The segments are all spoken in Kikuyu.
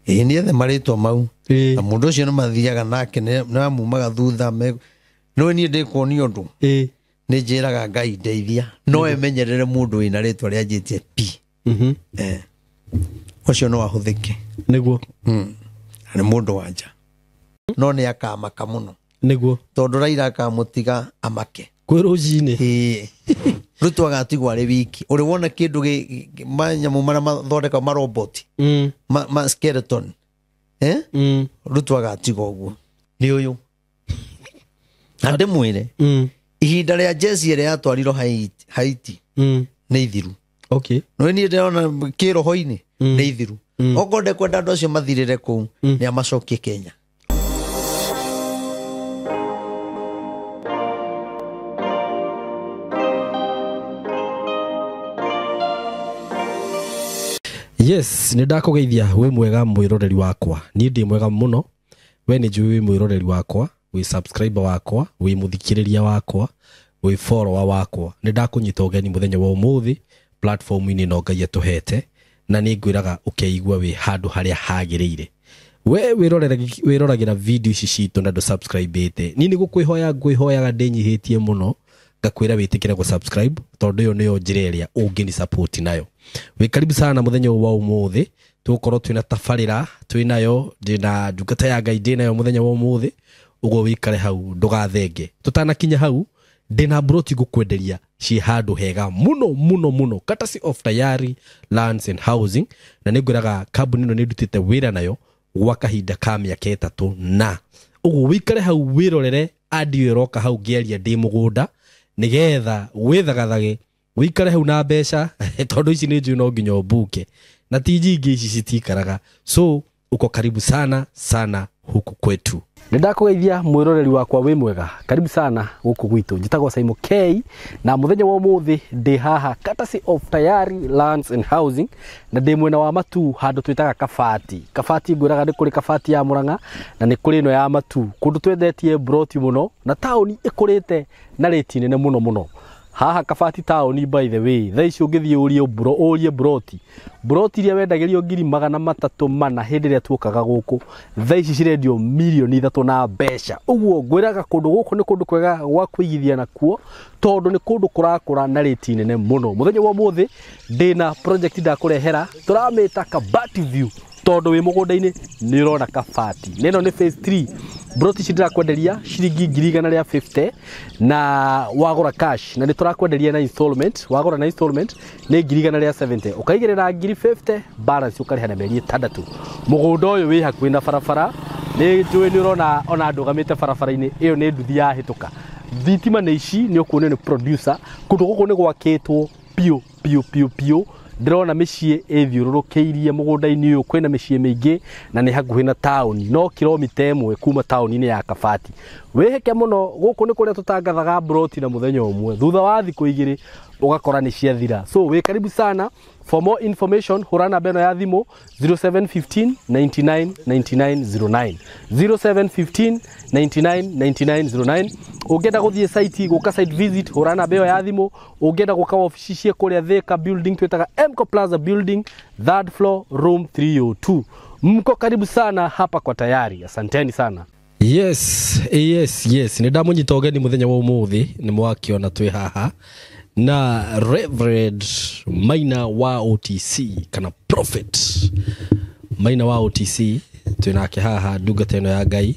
Ĩĩ nĩ ethe marĩtwa mau. Na mũndũ ũcio nĩ mathiaga nake, nĩ amumaga thutha. No niĩ ndĩkuonia ũndũ, nĩ njĩraga Ngai ndeithia, no emenyerere mũndũ wĩna rĩtwa rĩanjĩtie P. Ũcio no ahũthĩke. Nĩguo. Na nĩ mũndũ wa nja, no nĩ akamaka mũno. Nĩguo. Tondũ Raila akamũtiga amake kwĩ rũcinĩ. Ĩĩ. Ruto agatigwo arĩ wiki. Ũrĩ wona kĩndũ manyamũ marĩa mathondeka maroboti, ma skeleton, eh? Ruto agatigwo ũguo nĩ ũyũ. Na ndĩmwĩre, ihinda rĩa jesi ĩrĩa yatwarirwo Haiti nĩ ithiru. No niĩ ndĩrona kĩroho-inĩ nĩ ithiru. Okorwo ndekwenda andũ acio mathirĩre kũu, nĩ amacokie Kenya. Yes, nĩ ndakũgeithia, wĩ mwega mwĩroreri wakwa. Niĩ ndĩ mwega mũno. We nĩ njũĩ wĩ mwĩroreri wakwa, wĩ subscriber wakwa, wĩ mũthikĩrĩria wakwa, wĩ follower wakwa. Nĩ ndakũnyita ũgeni mũthenya wa ũmũthĩ platform-inĩ ĩno Ngai atũhete, na nĩ ngwĩraga ũkeigua wĩ handũ harĩa hagĩrĩire. We wĩroragĩra video ici citũ na ndũ subscribe-ĩte. Niĩ nĩ gũkwĩhoya ngwĩhoyaga ndĩnyihĩtie mũno, ngakwĩra wĩtĩkĩre gũ subscribe, tondũ ĩyo nĩyo njĩra ĩrĩa ũngĩni support nayo. Wĩ karibu sana mũthenya ũyũ wa ũmũthĩ. Tũgũkorwo twĩna tabarĩra twĩnayo, ndĩna ndungata ya Ngai ndĩnayo mũthenya wa ũmũthĩ, ũguo wĩikare hau ndũgathenge. Tũtanakinya hau, ndĩna mburoti ngũkwenderia ciĩ handũ hega mũno mũno mũno, courtesy of Tayari Lands and Housing. Na nĩ ngwĩraga kambuni ĩno nĩ ndutĩte wĩra nayo gwa kahinda ka mĩaka 3, na ũguo wĩikare hau wĩrorere audio ĩroka hau ngĩaria ndĩ mũgũnda, nĩgetha wĩthagathage wĩikare hau na mbeca, tondũ ici nĩ njũĩ no nginya ũmbuke, na ti nyingĩ ici citikaraga. So uko karibu sana sana huku kwetu. Nĩ ndakũgeithia mwĩroreri wakwa, wĩ mwega, karibu sana gũkũ gwitũ. Njĩtagwo Simon K, na mũthenya wa ũmũthĩ ndĩ haha courtesy of Tayari Lands and Housing, na ndĩ mwena wa Matu handũ twĩtaga Kabati. Kabati ngwĩraga nĩ kũrĩ Kabati ya Murang'a na nĩ kũrĩ ĩno ya Matu, kũndũ twendetie broti mũno na taũni ĩkũrĩte na rĩti nene mũno mũno. Haha Kabati taũni, by the way, thaa ici ũngĩthiĩ ũrie broti, broti iria wendagĩrio ngiri magana matatũ mana hĩndĩ ĩrĩa tuokaga gũkũ, thaa ici cirendio mirioni 3 na mbeca. Ũguo ngwĩraga kũndũ gũkũ nĩ kũndũ kwega gwa kũigithia nakuo, tondũ nĩ kũndũ kũrakũra na rĩti nene mũno. Mũthenya wa ũmũthĩ ndĩna project ndakũrehera, tũramĩta Kabati View, tondũ wĩ mũgũnda-inĩ nĩ ũrona Kabati. Na ĩno nĩ phase 3. Broti ici ndĩrakwenderia ciringi ngiri igana rĩa 50 na wagũra cash, na nĩ tũrakwenderia na installment. Wagũra na installment nĩ ngiri igana rĩa 70, ũkaigĩrĩra ngiri 50, balance ũkarĩha na mĩeri 6. Mũgũnda ũyũ wĩ hakuhĩ na barabara, nĩ njũĩ nĩ ũrona ona ndũgamĩte barabara-inĩ ĩyo nĩ nduthi yahĩtũka. Thitima nĩ ici, nĩ ũkuona nĩ producer. Kũndũ gũkũ nĩ gwakĩtwo piũ piũ piũ piũ. Ndĩrona mĩciĩ ĩthiũrũrũkĩirie mũgũnda-inĩ ũyũ, kwĩna mĩciĩ mĩingĩ na nĩ hakuhĩ na taũni, no kilomita 1 kuma taũni-inĩ ya Kabati. Wĩhĩke mũno, gũkũ nĩ kũrĩa tũtangathaga broti na mũthenya ũmwe, thutha wa thikũ 2 ũgakora nĩ ciathira. So wĩ karibu sana. For more information hũra namba ĩno ya thimũ 0715 99 99 09, 0715 99 99 09. Ũngĩenda gũthiĩ site, gũka site visit, hũra namba ĩyo ya thimũ. Ũngĩenda gũka wabici ciĩ kũrĩa Thika building, twĩtaga Mco Plaza building, 3rd floor, room 302. Mko karibu sana hapa kwa Tayari. Asanteni sana. Yes, yes, yes. Nĩ ndamũnyita ũgeni mũthenya wa ũmũthĩ, nĩ mwakĩona twĩ haha na Reverend Maina wa OTC kana Prophet Maina wa OTC, twĩ nake haha ndungata ĩno ya Ngai,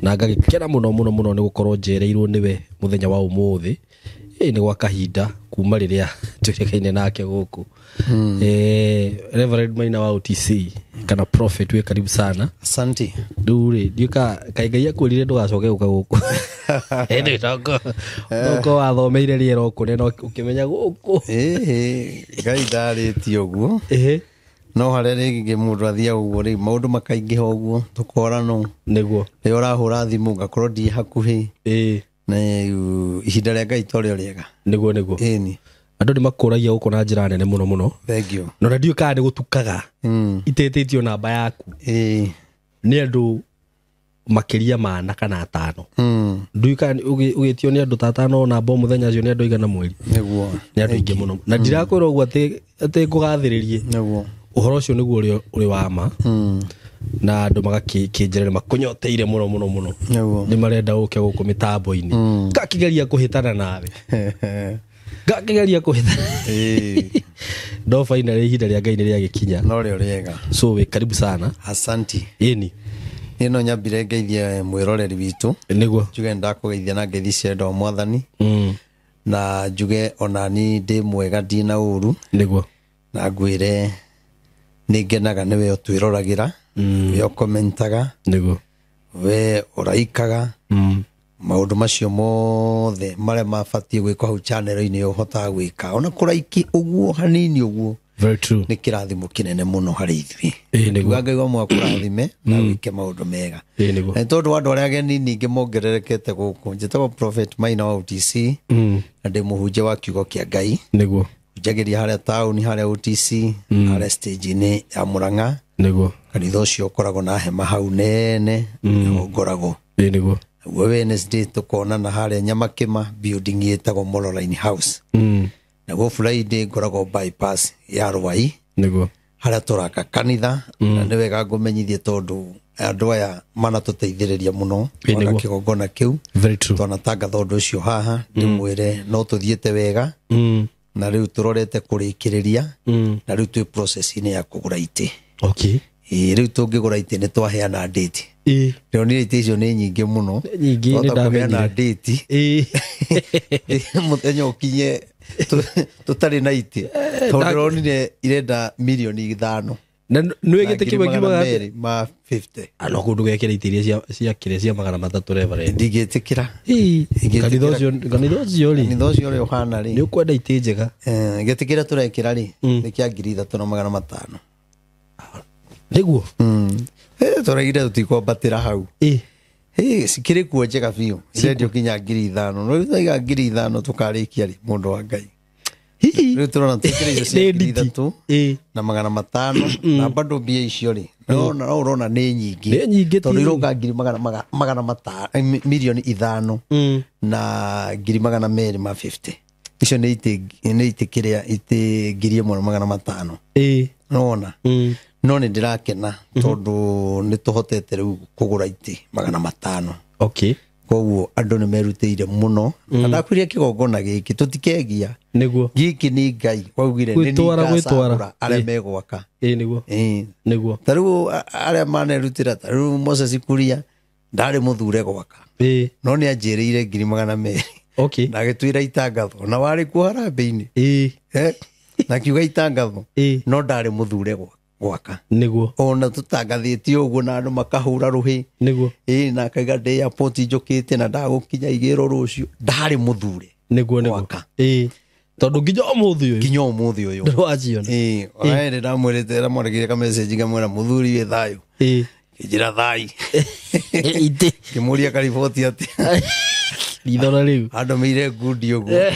na ngagĩkena mũno mũno mũno nĩ gũkorwo njereirwo nĩwe mũthenya wa ũmũthĩ. Ĩ nĩ gwa kahinda kuma rĩrĩa twĩrĩgaine nake gũkũ. Reverend Maina wa OTC kana Prophet, wĩ karibu sana. Asante. Rĩu rĩ, ndiũĩ kaĩ Ngai akwĩrire ndũgacoke gũka gũkũ. Ĩndĩ noko wathomeire rĩera o kũrĩa na ũkĩmenya gũkũ. Ĩhĩ, Ngai ndarĩtie ũguo. No harĩa rĩngĩ mũndũ athiaga ũguo rĩ, maũndũ makaingĩha ũguo, tũkora no. Nĩguo. Rĩrĩa ũrahũra thimũ ngakorwo ndirĩ hakuhĩ. Na ihinda rĩa Ngai to rĩo rĩega. Nĩguo, nĩguo. Ĩni. Andũ nĩ makũragia gũkũ na njĩra nene mũno mũno. Thank you. Na ona ndiũĩ kana nĩ gũtukaga. Itetĩtio namba yaku. Nĩ andũ makĩria ma 4 kana 5. Ndiũĩ kana ũgĩtio nĩ andũ ta 5 namba o mũthenya acio nĩ andũ aigana mweri. Nĩguo. Nĩ andũ aingĩ mũno. Na ndirakwĩra ũguo atĩ ngũgathĩrĩrie. Nĩguo. Ũhoro ũcio nĩguo ũrĩ wa ma. Na andũ magakĩnjĩra makũnyoteire mũno mũno mũno. Nĩ marenda ũke gũkũ mĩtambo-inĩ. Ngakĩgeria kũhĩtana nawe. Ngakĩgeria kũhĩtana. No finally ihinda rĩa Ngai nĩ rĩagĩkinya. No rĩo rĩega. So wĩ karibu sana. Asanti. Ĩni. Niĩ no nyambire ngeithie mwĩroreri witũ. Nĩguo. Njuge nĩndakũgeithia na ngeithi cia wendo wa Mwathani. Na njuge onani ndĩ mwega ndina ũru. Nĩguo. Na ngwĩre nĩ ngenaga nĩwe ũtwĩroragĩra. We ũkomentaga. Nĩguo. We ũraikaga. Maũndũ macio mothe marĩa mabatiĩ gwĩkwo hau channel-inĩ ũhotaga gwĩka. Ona kũraiki ũguo hanini ũguo. Very true. Nĩ kĩrathimo kĩnene mũno harĩ ithuĩ. Nĩguo. Ngai wa mwakũrathime na wĩke maũndũ mega. Nĩguo. Na tondũ andũ arĩa ageni ningĩ mongererekete gũkũ. Njĩtagwo Prophet Maina wa OTC. Na ndĩ mũhunjia wa kiugo kĩa Ngai. Nĩguo. Njagĩria harĩa taũni harĩa OTC, harĩa stage-inĩ ya Murang'a. Nĩguo. Kanitha ũcio ũkoragwo na hema hau nene, nĩho ngoragwo. Nĩguo. Naguo Wednesday tũkonana harĩa Nyamakĩma building ĩtagwo Mololine House. Naguo Friday ngoragwo bypass ya Rwai. Nĩguo. Harĩa tũraka kanitha. Na nĩ wega ngũmenyithie tondũ andũ aya manatũteithĩrĩria mũno gwaka kĩgongona kĩu. Very true. Twanatangatha ũndũ ũcio haha, ndĩmwĩre no tũthiĩte wega. Na rĩu tũrorete kũrĩkĩrĩria. Na rĩu twĩ process-inĩ ya kũgũra itĩ. Okay. Rĩu tũngĩgũra itĩ nĩ twaheana date. Ndĩronire itĩ icio nĩ nyingĩ mũno. Nyingĩ nĩ ndamenyire. Kũheana date. Mũthenya ũkinye tũtarĩ na itĩ. Tondũ ndĩronire irenda mirioni 5. Na nĩ gĩtĩ kĩmwe kiumaga merĩ ma 50. No kũndũ gekĩra itĩ iria cia kĩrĩa cia 300 Reverend. Ndingĩtĩkĩra. Kanitha ũcio rĩ. Kanitha ũcio ũrĩa ũhana rĩ. Nĩ ũkwenda itĩ njega. Gĩtĩ kĩrĩa tũrekĩra rĩ nĩ kĩa 3,500. Nĩguo. Tũraigire tũtikwambatĩra hau. Cikĩrĩ kuo njega biũ. Irendio kinya 5,000. No rĩu twaiga 5,000 tũkarĩkia rĩ mũndũ wa Ngai. Rĩu tũrona twĩkĩre icio cia 3,500 na bado mbia icio rĩ. No ũrona nĩ nyingĩ. Nĩ nyingĩ tondũ iroka 500 milioni 5 na 250,000. Icio nĩ itĩ kĩrĩa itĩ 1,500. Nĩwona? No nĩ ndĩrakena tondũ nĩ tũhotete rĩu kũgũra itĩ 500. Okay. Koguo andũ nĩ merutĩire mũno. Na ndakwĩrire kĩgongona gĩkĩ tũtikegia. Nĩguo. Gĩkĩ nĩ Ngai waugire nĩ ngacagũra arĩa megwaka. Nĩguo. Nĩguo. Ta rĩu arĩa manerutĩra ta rĩu Moses Kuria ndarĩ mũthure gwaka. No nĩ anjĩrĩire 200,000. Okay. Na agĩtwĩra itangatho na warĩ kuo harambĩ-inĩ. Na kiuga itangatho no ndarĩ mũthure gwaka. Nĩguo. Ona tũtangathĩtie ũguo na andũ makahũra rũhĩ. Nĩguo. Na akaiga ndĩ airport njũkĩte na ndagũkinya igĩro rũciũ. Ndarĩ mũthure. Nĩguo nĩguo. Tondũ nginya ũmũthĩ ũyũ. Nginya ũmũthĩ ũyũ. Ndwaciona. Ona ndamwĩrĩte ndamwandĩkĩire ka message ngamwĩra mũthuri wĩ thayũ. Kĩnjĩra thai. Itĩ. Kĩmũria kariboti atĩa. Rithora rĩu. Andũmĩire ngundi ũguo.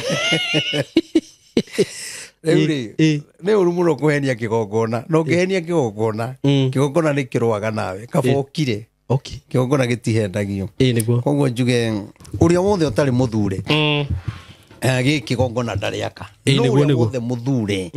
Rĩu rĩ nĩ ũru mũno kũhenia kĩgongona. No ũngĩhenia kĩgongona, kĩgongona nĩ kĩrũaga nawe. Kaba ũkire. Okay. Kĩgongona gĩtihendagio. Nĩguo. Koguo njuge ũrĩa wothe ũtarĩ mũthure. Gĩkĩ kĩgongona ndarĩaka. No ũrĩa wothe mũthure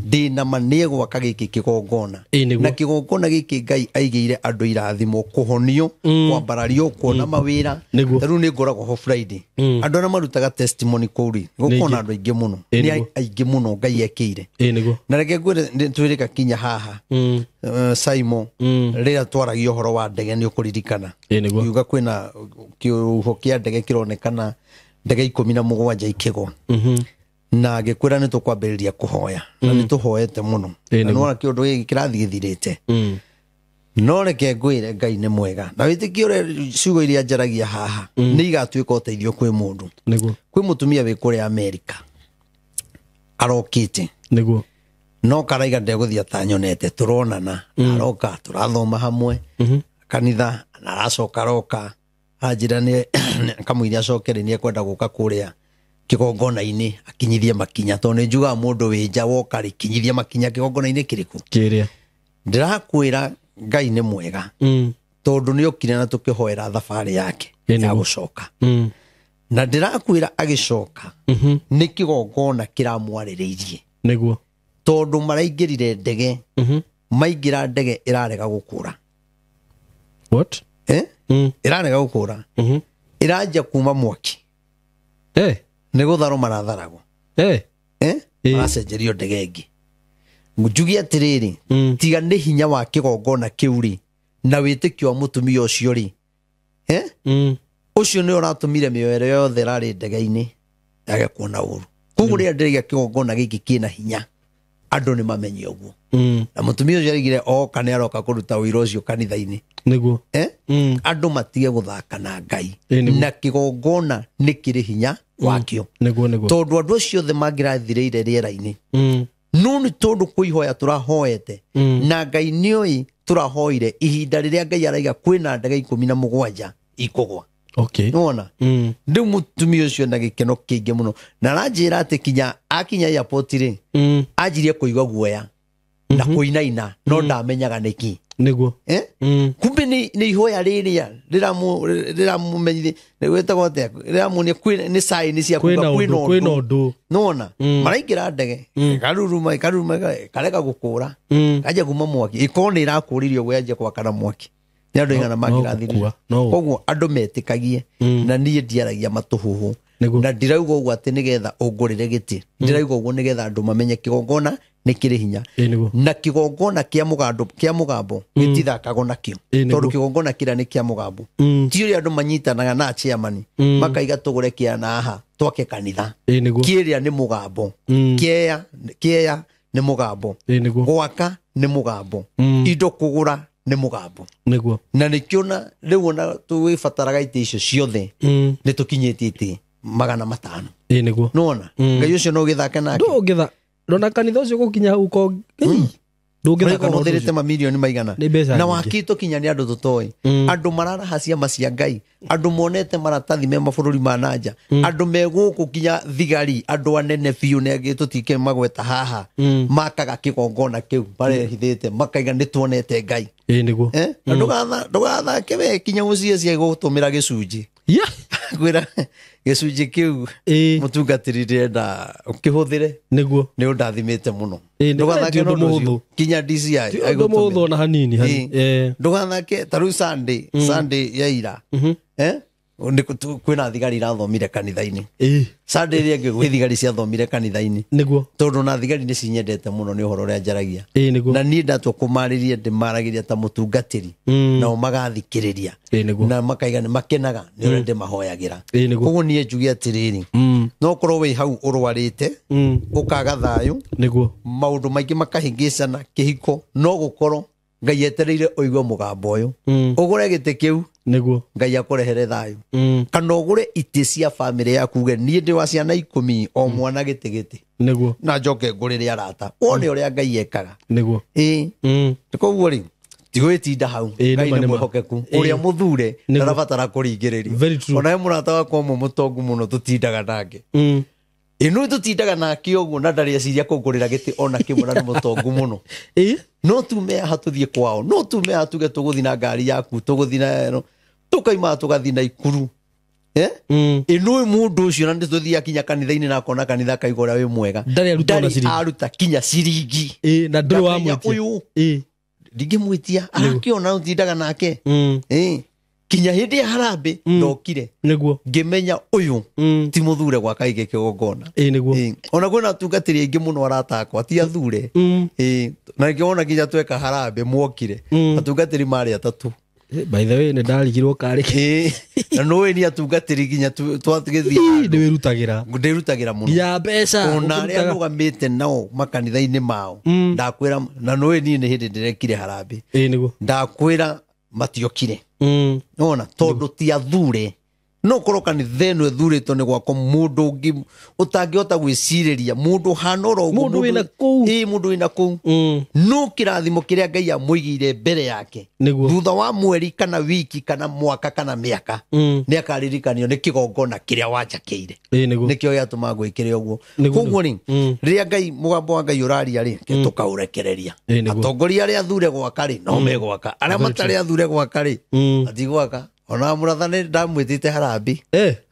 ndĩ ma nĩ egwaka gĩkĩ kĩgongona. Na kĩgongona gĩkĩ Ngai aigĩire andũ irathimo kũhonio, kwambarario, kuona mawĩra. Ta rĩu nĩ ngoragwo ho Friday. Andũ arĩa marutaga testimony kũu rĩ, gũkorwo na andũ aingĩ mũno. Nĩ aingĩ mũno Ngai ekĩire. Nĩguo. Na reke ngwĩre nĩ twĩrĩka kinya haha. Simon, rĩrĩa twaragia ũhoro wa ndege nĩ ũkũririkana. Nĩguo. Kiuga kwĩna kĩhuho kĩa ndege kĩronekana ndege 17 ikĩgwa. Na ngĩkwĩra nĩ tũkwambĩrĩria kũhoya. Na nĩ tũhoete mũno. Na nĩwona kĩũndũ gĩkĩ kĩrathiĩ gĩthirĩte. No reke ngwĩre Ngai nĩ mwega. Na wĩtĩkie ũrĩa ciugo iria njaragia haha nĩ igatuĩka ũteithio kwĩ mũndũ. Nĩguo. Kwĩ mũtumia wĩ kũrĩa Amerika. Arokĩte. Nĩguo. No karaiga ndegũthiĩ atanyonete tũronana. Aroka tũrathoma hamwe. Kanitha na aracoka aroka. Anjĩra nĩ kamũira acoke rĩ nĩ ekwenda gũka kũrĩa kĩgongona-inĩ akinyithie makinya tondũ nĩ njugaga mũndũ wĩ nja woka rĩ kinyithia makinya kĩgongona-inĩ kĩrĩkũ. Kĩrĩa. Ndĩrakwĩra Ngai nĩ mwega. Tondũ nĩ okire na tũkĩhoera thabarĩ yake ya gũcoka. Na ndĩrakwĩra agĩcoka nĩ kĩgongona kĩramwarĩrĩirie. Nĩguo. Tondũ maraingĩrire ndege, maingĩra ndege ĩrarega gũkũra. What? Ĩrarega gũkũra. Ĩranjia kuma mwaki. Nĩ gũtharwo maratharagwo. Maracenjerio ndege ĩngĩ. Njuge atĩrĩrĩ, tiga nĩ hinya wa kĩgongona kĩu rĩ, na wĩtĩkio wa mũtumia ũcio rĩ, ũcio nĩ ũratũmire mĩoyo ĩrĩa yothe ĩrarĩ ndege-inĩ yage kuona ũru. Koguo rĩrĩa ndĩraiga kĩgongona gĩkĩ kĩna hinya, andũ nĩ mamenye ũguo. Na mũtumia ũcio araigire oka nĩ aroka kũruta ũira ũcio kanitha-inĩ. Nĩguo. Andũ matige gũthaka na Ngai. Na kĩgongona nĩ kĩrĩ hinya wakĩo. Nĩguo nĩguo. Tondũ andũ acio othe mangĩrathirĩire rĩera-inĩ, no nĩ tondũ kwĩhoya tũrahoete, na Ngai nĩoĩ tũrahoire ihinda rĩrĩa Ngai araiga kwĩna ndege 17 ikũgwa. Okay. Nĩwona? Rĩu mũtumia ũcio na gĩkeno kĩingĩ mũno, na aranjĩra atĩ kinya akinya airport rĩ, anjirie kũigua guoya na kũinaina, no ndamenyaga nĩkĩ. Nĩguo. Kumbe nĩ ihoya rĩrĩa rĩramũmenyithia, wĩtagwo atĩa, rĩramuonia kwĩna nĩ sign cia kuga kwĩna kwĩna ũndũ. Nĩwona? Maraingĩra ndege, ĩkaruruma, ĩkaruruma, ĩkarega gũkũra. Kanjia kuma mwaki. Ĩkorwo nĩ ĩrakũririe ũguo yanjia gwakana mwaki. Nĩ andũ aigana mangĩrathirire. Koguo andũ metĩkagie, na niĩ ndiaragia matũhũhũ. Na ndirauga ũguo atĩ nĩgetha ũngũrĩre gĩtĩ. Ndirauga ũguo nĩgetha andũ mamenye kĩgongona nĩ kĩrĩ hinya. Na kĩgongona kĩa mũgando, kĩa mũgambo gĩtithakagwo nakĩo. Tondũ kĩgongona kĩrĩa nĩ kĩa mũgambo. Ti ũrĩa andũ manyitanaga na chairman, makaiga tũgũre kĩa na haha twake kanitha. Kĩrĩa nĩ mũgambo. Kĩea nĩ mũgambo. Gwaka nĩ mũgambo. Indo kũgũra nĩ mũgambo. Nĩguo. Na nĩkĩo na rĩu ona twĩbataraga itĩ icio ciothe, nĩ tũkinyĩtie itĩ 500. Nĩguo. Nĩwona? Ngai ũcio no ũgĩthake nake. Ndũngĩtha. Ndona kanitha ũcio gũkinya hau ko ndũngĩthaka na ũndũ Ũhũthĩrĩte ũcio. mamirioni maigana. Nĩ mbeca Na nyingĩ. wakĩtwo kinya nĩ andũ tũtoĩ. Andũ mararaha ciama cia Ngai, andũ monete maratathi me mabũrũri ma nanja, andũ me gũkũ kinya thigari, andũ anene biũ nĩ angĩ tũtike magweta haha, makaga kĩgongona kĩu marehithĩte, makaiga nĩ tuonete Ngai. Nĩguo. Na ndũgathake we kinya mũciĩ cia gũtũmĩra gĩcunjĩ. Kwĩra gĩcunjĩ kĩu mũtungatĩri ndĩrenda ũkĩhũthĩre. Nĩguo. Nĩ ũndathimĩte mũno. Nĩ Ndũgathake ti ũndũ na ũndũ ũcio. mũhũthũ. Kinya DCI Ti ũndũ mũhũthũ ona hanini, hanini. Ndũgathake ta rĩu Sunday ya ira. Nĩ kwĩna thigari irathomire kanitha-inĩ. Sunday ĩrĩa ĩngĩ gwĩ thigari ciathomire kanitha-inĩ. Nĩguo. Tondũ na thigari nĩ cinyendete mũno nĩ ũhoro ũrĩa njaragia. Nĩguo. Na niĩ ndatua kũmarĩria ndĩmaragĩria ta mũtungatĩri. Nao magathikĩrĩria. Nĩguo. Na makaiga nĩ makenaga nĩ ũrĩa ndĩmahoyagĩra. Nĩguo. Koguo niĩ njuge atĩrĩrĩ, no ũkorwo wĩ hau ũrwarĩte, ũkaga thayũ, Nĩguo. maũndũ maingĩ makahĩngĩcana, kĩhiko no gũkorwo Ngai etereire ũigue mũgambo ũyũ. Ũgũre gĩtĩ kĩu, Nĩguo. Ngai akũrehere thayũ. Kana ũgũre itĩ cia bamĩrĩ yaku uge niĩ ndĩ wa ciana 10 o mwana gĩtĩ gĩtĩ. Nĩguo. Na njoke ngũrĩre arata. Wone ũrĩa Ngai ekaga. Nĩguo. Koguo rĩ, tigwĩtinda hau. Ngai Nĩma, nĩ nĩma. mwĩhokeku. Ũrĩa mũthure Nĩguo. ndarabatara kũringĩrĩrio. Very true. Ona he mũrata wakwa ũmwe mũtongu mũno tũtindaga nake. Ĩno tũtindaga nake ũguo na ndarĩ eciria kũngũrĩra gĩtĩ ona kĩmwe na nĩ mũtongu mũno. No tume haha tũthiĩ kwao, no tume haha tuge tũgũthiĩ na ngari yaku, tũgũthiĩ na ĩno, tũkaima tũgathiĩ na Ikuru. Ĩno mũndũ ũcio na nĩ tũthiaga kinya kanitha-inĩ na akona kanitha akaigua ũrĩa wĩ mwega. Ndarĩ aruta ona Ndarĩ ciringi. aruta kinya ciringi. Na ndũrĩ Ndamenya wamwĩtia. ũyũ. Ndingĩmwĩtia, arakĩona ũtindaga nake. Kinya hĩndĩ ya harambĩ, ndokire. Nĩguo. Ngĩmenya ũyũ ti mũthure gwaka gĩkĩ kĩgongona. Nĩguo. Ona kwĩna atungatĩri aingĩ mũno arata akwa, ti athure. Na nĩkĩo wona nginya tweka harambĩ mwokire. Atungatĩri marĩ atatũ. By the way, nĩ ndarigirwo karĩ kĩ. Na nũĩ ni atungatĩri nginya twagĩthiĩ handũ. Ndĩwĩrutagĩra. Ndĩrutagĩra mũno. Nginya mbeca, Ona arĩa ũkĩrutaga. nũgamĩte nao makanitha-inĩ mao. Ndakwĩra, na nũĩ niĩ nĩ hĩndĩ ndĩrekire harambĩ. Nĩguo. Ndakwĩra matiokire. Nĩwona, tondũ ti athure. No korwo kanitha ĩno ĩthurĩtwo nĩ gwakwa mũndũ ũngĩ ũtangĩhota gwĩcirĩria, mũndũ ũhana oro ũguo, Mũndũ wĩna kũu. Mũndũ wĩna kũu. No kĩrathimo kĩrĩa Ngai amũigĩire mbere yake. Nĩguo. Thutha wa mweri kana wiki kana mwaka kana mĩaka, nĩ akaririkanio nĩ kĩgongona kĩrĩa wanjakĩire. Nĩguo. Nĩkĩo gĩatũma ngwĩkĩre ũguo. Nĩguo, Koguo nĩguo. rĩ, rĩrĩa Ngai, mũgambo wa Ngai ũraria rĩ, tũkaũrekereria. Nĩguo. Atongoria arĩa athure gwaka rĩ, no megwaka. Arĩa matarĩ athure gwaka rĩ, matigwaka. Ona mũratha nĩ ndamwĩtĩte harambĩ.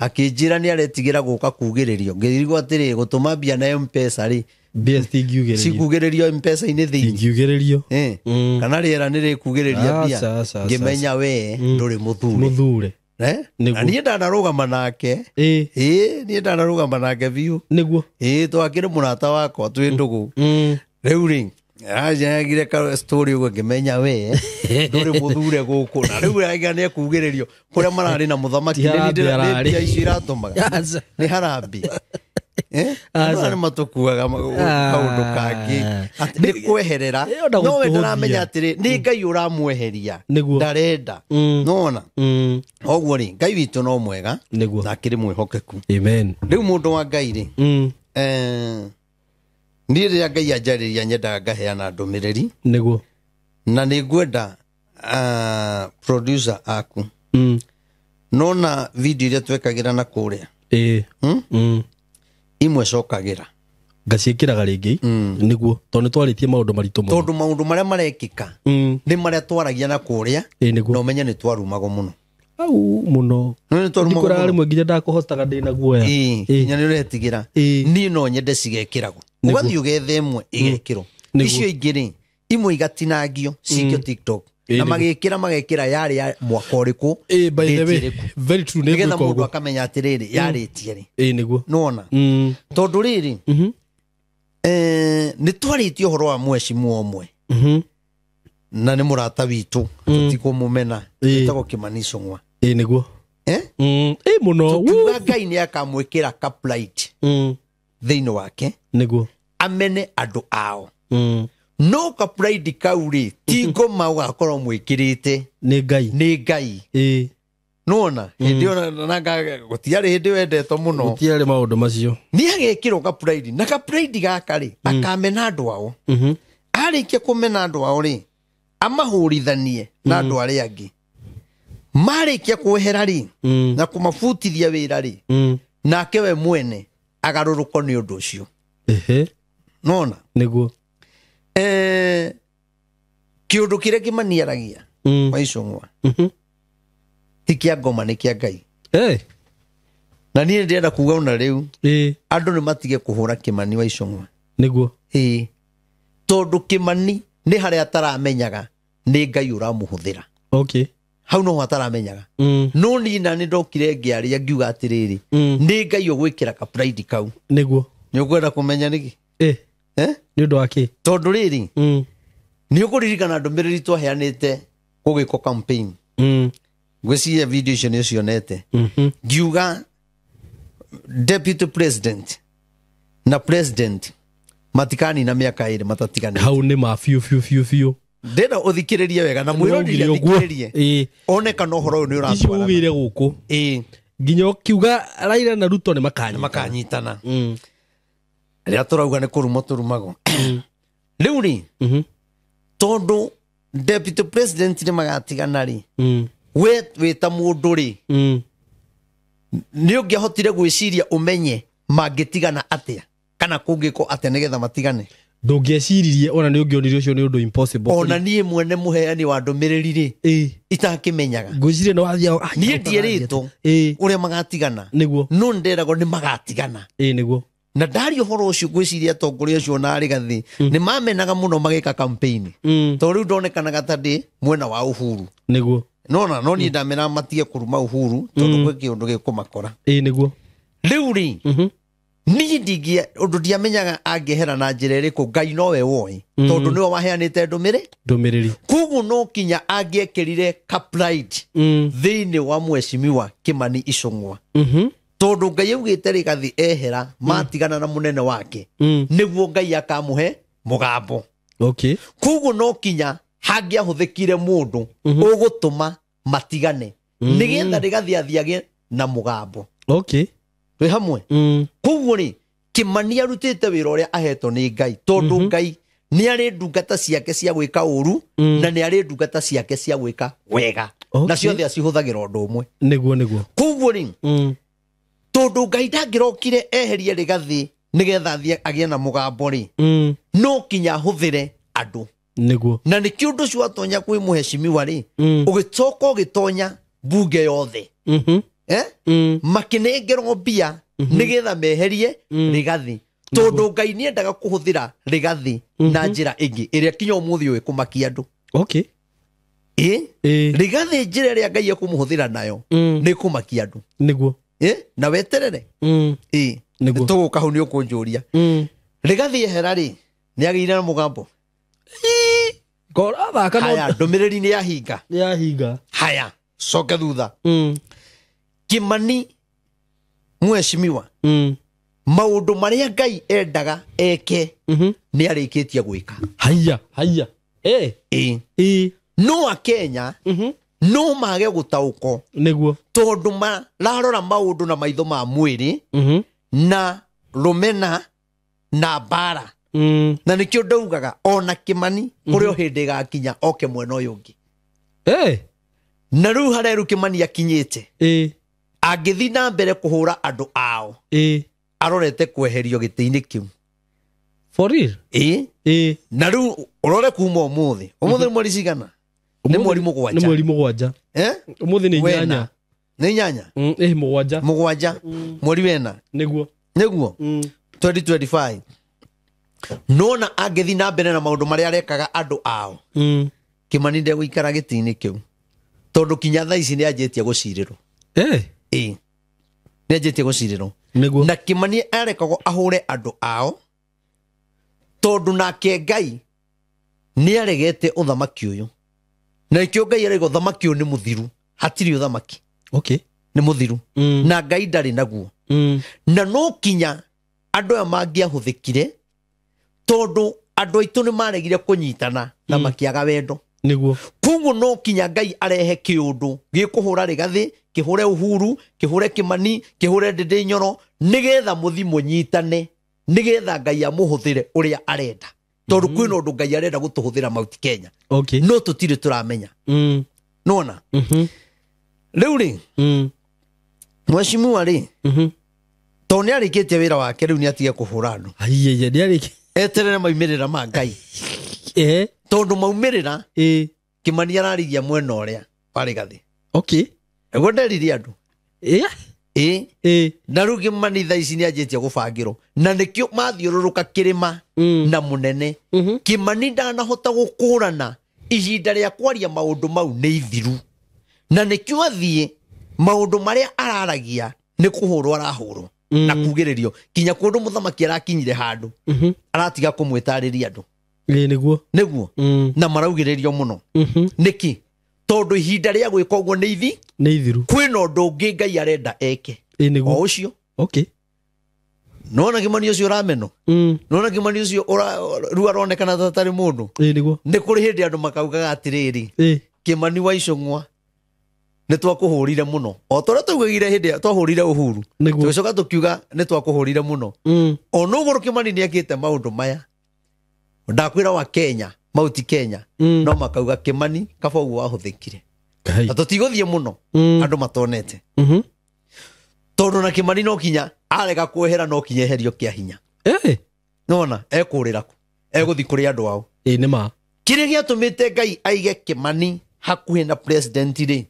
Akĩnjĩra nĩ aretigĩra gũka kugĩrĩrio. Ngĩrigwo atĩrĩ, gũtũma mbia na M-Pesa rĩ, Mbia citingiugĩrĩrio. Cikugĩrĩrio mpesa-inĩ thĩinĩ. Ingiugĩrĩrio. Kana rĩera nĩ rĩkugĩrĩria mbia. Aca, aca, aca, Ngĩmenya we ndũrĩ mũthure. Mũthure. Nĩguo. Na niĩ ndanarũgama nake. Ĩĩ. Niĩ ndanarũgama nake biũ. Nĩguo. Ĩĩ, twakĩrĩ mũrata wakwa twĩ ndũgũ. Rĩu rĩ anjagire ka story ũguo ngĩmenya we ndũrĩ mũthure gũkũ, na rĩu aiga nĩ ekugĩrĩrio kũrĩa mararĩ na mũthamaki. Ti harambee ararĩ. Mbia icio iratũmaga Aca. nĩ harambee. Aca. Nĩ matũkuaga kaũndũ kangĩ atĩ nĩ kweherera, Ĩyo na no we gũtũhũthia. ndaramenya atĩrĩ nĩ Ngai ũramweheria, Nĩguo. ndarenda. Nona oguo rĩ, Ngai witũ no mwega Nĩguo. na akĩrĩ mwĩhokeku. Amen. Rĩu mũndũ wa Ngai rĩ, niĩ rĩrĩa Ngai anjarĩria nyendaga ngaheana ndũmĩrĩri. Nĩguo. Na nĩ ngwenda producer aku nona video iria twekagĩra na kũrĩa. Ĩĩ. Imwe cokagĩra. Ngaciĩkĩraga rĩngĩ. Nĩguo, tondũ nĩ twarĩtie maũndũ maritũ mũno. Tondũ maũndũ marĩa marekĩka nĩ marĩa twaragia na kũrĩa. Ĩĩ, nĩguo. Na ũmenye nĩ twarumagwo mũno. Au mũno. No nĩ twarumagwo Ndikũraga mũno. rĩmwe nginya ndakũhotaga ndĩna guoya. Ĩĩ, nginya nĩ ũretigĩra. Niĩ no nyende cigekĩragwo, ũgathiĩ ũgetha ĩmwe ĩgekĩrwo, icio ingĩ rĩ, imwe igatinangio cikio TikTok na magĩkĩra magekĩra yarĩ ya mwaka ũrĩkũ, Ĩĩ, by the date way, ĩrĩkũ. very true, nĩ Nĩgetha ngwĩka mũndũ ũguo. akamenya atĩrĩrĩ yarĩtie rĩ. Ĩĩ, nĩguo. Nĩwona, tondũ rĩrĩ, nĩ twarĩtie ũhoro wa mwecimu ũmwe na nĩ mũrata witũ, tũtikũmũmena, wĩtagwo Kĩmani Icũng'wa. Ĩĩ, nĩguo. Ĩĩ, mũno. Tũkiuga Ngai nĩ akamwĩkĩra kaplight thĩinĩ wake, Nĩguo. amene andũ ao. No kapride kau rĩ, ti ngoma ũgakorwo mwĩkĩrĩte. Nĩ Ngai. Nĩ Ngai. Ĩĩ. Nĩwona hĩndĩ ĩyo gũtiarĩ hĩndĩ wendetwo mũno. Gũtiarĩ maũndũ macio. Nĩ agekĩrwo kapride, na kapride gaka rĩ, akamena andũ ao. Arĩkia kũmena andũ ao rĩ, amahũrithanie na andũ arĩa angĩ. Marĩkia kwehera rĩ, na kũmabutithia wĩra rĩ, nake we mwene agarũrũko nĩ ũndũ ũcio. Ehe. Nona Nĩguo. Kĩũndũ kĩrĩa kĩmaniaragia wa Icũng'wa ti kĩa ngoma, nĩ kĩa Ngai. Na niĩ ndĩrenda kuga ona rĩu andũ nĩ matige kũhũra Kĩmani wa Icũng'wa. Nĩguo. Ĩĩ, tondũ Kĩmani nĩ harĩa ataramenyaga nĩ Ngai ũramũhũthĩra. Okay. Hau noho ataramenyaga. No niĩ na nĩ ndokire ngĩaria ngiuga atĩrĩrĩ, nĩ Ngai ũgwĩkĩra kapride kau. Nĩguo. Nĩ ũkwenda kũmenya nĩkĩ? Ĩĩ. Nĩ ũndũ wa kĩ? Tondũ rĩrĩ, nĩ ũkũririkana ndũmĩrĩri twaheanĩte gũgĩkwo campaign. Ngwĩciria video icio nĩ ũcionete. Ngiuga deputy president na president matikanina mĩaka 2 matatiganĩte. Hau nĩ ma biũ biũ biũ biũ. Ndĩrenda ũthikĩrĩrie wega na mwĩroreri Nĩwaugire ũguo. athikĩrĩrie, Ĩĩ. one kana ũhoro ũyũ nĩ Icio ũratwarana. ugire gũkũ. Ĩĩ. Nginya ũkiuga Raila na Ruto nĩ makanyitana. Makanyitana. Rĩrĩa tũrauga nĩ kũrumwo tũrumagwo. Rĩu rĩ, tondũ deputy president nĩ magatigana rĩ, we wĩ ta mũndũ rĩ, nĩ ũngĩahotire gwĩciria ũmenye mangĩtigana atĩa kana kũngĩkwo atĩa nĩgetha matigane? Ndũngĩeciririe, ona nĩ ũngĩonire ũcio nĩ ũndũ impossible. Ona niĩ mwene mũheani wa ndũmĩrĩri rĩ, Ĩĩ. itakĩmenyaga. Ngwĩciria nĩ wathiaga. Niĩ ndierĩtwo Ĩĩ. ũrĩa magatigana. Nĩguo. No nderagwo nĩ magatigana. Ĩĩ, nĩguo. Na ndaria ũhoro ũcio, ngwĩciria atongoria acio na Rigathĩ nĩ mamenaga mũno magĩka campaign, tondũ rĩu ndonekanaga ta ndĩ mwena wa Uhuru. Nĩguo. Nona no niĩ ndamera matige kũruma Uhuru tondũ gwĩ kĩũndũ gĩkũmakora. Ĩĩ, nĩguo. Rĩu rĩ, niĩ ndingĩa ũndũ ndiamenyaga angĩehera na njĩra ĩrĩkũ, Ngai nowe woĩ, tondũ nĩwe waheanĩte Ndũmĩrĩri. Koguo no kinya angĩekĩrire kapride thĩinĩ wa mwecimiwa Kĩmani Icũng'wa, tondũ Ngai augĩte Rigathĩ ehera matigana na mũnene wake, nĩguo Ngai akamũhe mũgambo. Okay. Koguo no kinya hangĩahũthĩkire mũndũ ũgũtũma matigane nĩgetha Rigathĩ athiage na mũgambo. Okay. Twĩ hamwe? Koguo rĩ, Kĩmani arutĩte wĩra ũrĩa ahetwo nĩ Ngai, tondũ Ngai nĩ arĩ ndungata ciake cia gwĩka ũru na nĩ arĩ ndungata ciake cia gwĩka wega, na ciothe acihũthagĩra ũndũ ũmwe. Nĩguo, nĩguo. Koguo rĩ, tondũ Ngai ndangĩrokire eherie Rigathĩ nĩgetha athiĩ agĩe na mũgambo rĩ, no kinya ahũthĩre andũ. Nĩguo. Na nĩkĩo ũndũ ũcio watonya kwĩ mũhecimiwa rĩ, ũgĩcoka ũgĩtonya mbunge yothe, makĩnengerwo mbia nĩgetha meherie Rigathĩ. Tondũ Ngai nĩendaga kũhũthĩra Rigathi na njĩra ĩngĩ ĩrĩa kinya ũmũthĩ ũyũ ĩkũmakia andũ. Okay. Ĩ Ĩ. Rigathi njĩra ĩrĩa Ngai ekũmũhũthĩra nayo nĩ kũmakia andũ. Nĩguo. Ĩ na weterere. Ĩ Nĩguo. tũgũka hau nĩ ũkũnjũria. Rigathi ehera rĩ nĩ agĩire na mũgambo. Kora athaka no Haya ndũmĩrĩri nĩ yahinga. nĩ yahinga. Haya coke thutha. Kimani mheshimiwa maũndũ marĩa Ngai endaga eke nĩ arĩkĩtie gwĩka. Haya haya. Ĩ. Ĩ Ĩ. no akenya no mage gũtaũkwo Nĩguo. tondũ mararora maũndũ na maitho ma mwĩrĩ na rũmena na mbara. Na nĩkĩo ndaugaga ona Kimani kũrĩ o hĩndĩ ĩgakinya oke mwena ũyũ ũngĩ. Ĩ. Na rĩu harĩa rĩu Kimani akinyĩte Ĩ. angĩthiĩ na mbere kũhũra andũ ao Ĩ. arorete kweherio gĩtĩ-inĩ kĩu. For real? Ĩ Ĩ. na rĩu ũrore kuma ũmũthĩ. Ũmũthĩ nĩ mweri cigana? Nĩ mweri Nĩ mũgwanja. mweri mũgwanja. Eh? Ũmũthĩ nĩ Wena. inyanya. Nĩ inyanya? Ĩ mũgwanja. Mũgwanja. Mweri wena. Nĩguo. Nĩguo. 2025. Nona angĩthiĩ na mbere na maũndũ marĩa arekaga andũ ao. Kimani ndegũikara gĩtĩ-inĩ kĩu. Tondũ kinya thaa ici nĩ anjĩtie gũcirĩrwo. Ĩ. Ĩ. Nĩ anjĩtie gũcirĩrwo. Nĩguo. Na Kimani arekagwo ahũre andũ ao tondũ nake Ngai nĩ aregete ũthamaki ũyũ. Na nĩkĩo Ngai arauga ũthamaki ũyũ nĩ mũthiru. Hatirĩ ũthamaki. Okay. Nĩ mũthiru. Na Ngai ndarĩ naguo. Na no kinya andũ aya mangĩahũthĩkire tondũ andũ aitũ nĩ maregire kũnyitana na makĩaga wendo. Nĩguo. Koguo no kinya Ngai arehe kĩũndũ gĩkũhũra Rigathi, kĩhũre Uhuru, kĩhũre Kimani, kĩhũre Ndĩndĩ Nyoro, nĩgetha mũthi mũnyitane, nĩgetha Ngai amũhũthĩre ũrĩa arenda. Tondũ kwĩna ũndũ Ngai arenda gũtũhũthĩra Mount Kenya. Okay. No tũtirĩ tũramenya. Nĩwona? Rĩu rĩ, mheshimiwa rĩ, tondũ nĩ arĩkĩtie wĩra wake rĩu nĩ atige kũhũra andũ. Haiya nĩ arĩki. Eterere maumĩrĩra ma Ngai. Ĩ. Tondũ maumĩrĩra Ĩ. Kimani ararigia mwena ũrĩa wa Rigathi. Okay. Nĩguo nderire andũ. Ĩ. Ĩ. Ĩ. Na rĩu Kimani thaa ici nĩ anjĩtie gũbangĩrwo. Na nĩkĩo mathiũrũrũka kĩrĩma na mũnene. Kimani ndanahota gũkũrana ihinda rĩa kwaria maũndũ mau nĩ ithiru. Na nĩkĩo athiĩ maũndũ marĩa araragia nĩ kũhũrwo arahũrwo na kugĩrĩrio kinya kũndũ mũthamaki arakinyire handũ aratiga kũmwĩtarĩria andũ. Ĩ nĩguo. Nĩguo. Na maraugĩrĩrio mũno. Nĩkĩ? Tondũ ihinda rĩa gwĩka ũguo nĩ ithi Nĩ ithiru. kwĩna ũndũ ũngĩ Ngai arenda eke. Ĩ nĩguo. O ũcio. Okay. Nĩwona Kimani ũcio ũramenwo? Nĩwona Kimani ũcio rĩu aronekana ta atarĩ mũndũ? Ĩ nĩguo. Nĩ kũrĩ hĩndĩ andũ makaugaga atĩrĩrĩ, Ĩ. Kimani wa Icũng'wa nĩ twakũhũrire mũno. O ta ũrĩa twaugire hĩndĩ ĩrĩa twahũrire Uhuru. Nĩguo. Tũgĩcoka tũkiuga nĩ twakũhũrire mũno. Ona ũguo Kimani nĩ ekĩte maũndũ maya. Ndakwĩra wa Kenya, Mount Kenya, no makauga Kimani kaba ũguo wahũthĩkire. Ngai. Na tũtigũthiĩ mũno andũ matonete. Tondũ na Kimani no kinya arega kwehera no kinya eherio kĩa hinya. Ĩ. Nĩwona ekũrĩra kũ? Egũthiĩ kũrĩ andũ ao. Ĩ nĩ ma. Kĩrĩa gĩatũmĩte Ngai aige Kimani hakuhĩ na president rĩ,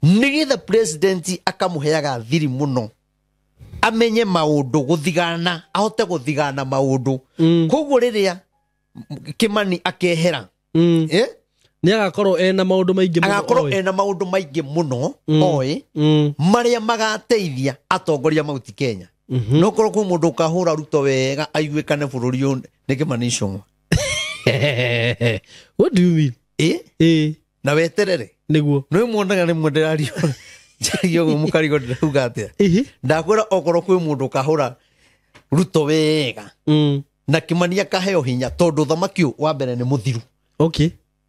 nĩgetha president akamũheaga thiri mũno amenye maũndũ gũthigana, ahote gũthigana maũndũ. Koguo rĩrĩa Kimani akehera, Nĩ agakorwo ena maũndũ maingĩ mũno agakorwo oĩ. ena maũndũ maingĩ mũno oĩ marĩa magateithia atongoria Mount Kenya. No korwo kwĩ mũndũ ũkahũra Ruto wega aiguĩkane bũrũri ũyũ nĩ Kimani Ichung'wa. What do you mean? Ĩ? Ĩ. Na weterere. Nĩguo. Nĩ muonaga rĩmwe ndĩrario njaria ũguo mũkarigo ndĩrauga atĩa. Ĩhĩ. Ndakwĩra okorwo kwĩ mũndũ ũkahũra Ruto wega na Kimani akaheo hinya tondũ ũthamaki ũyũ wa mbere nĩ mũthiru. Okay.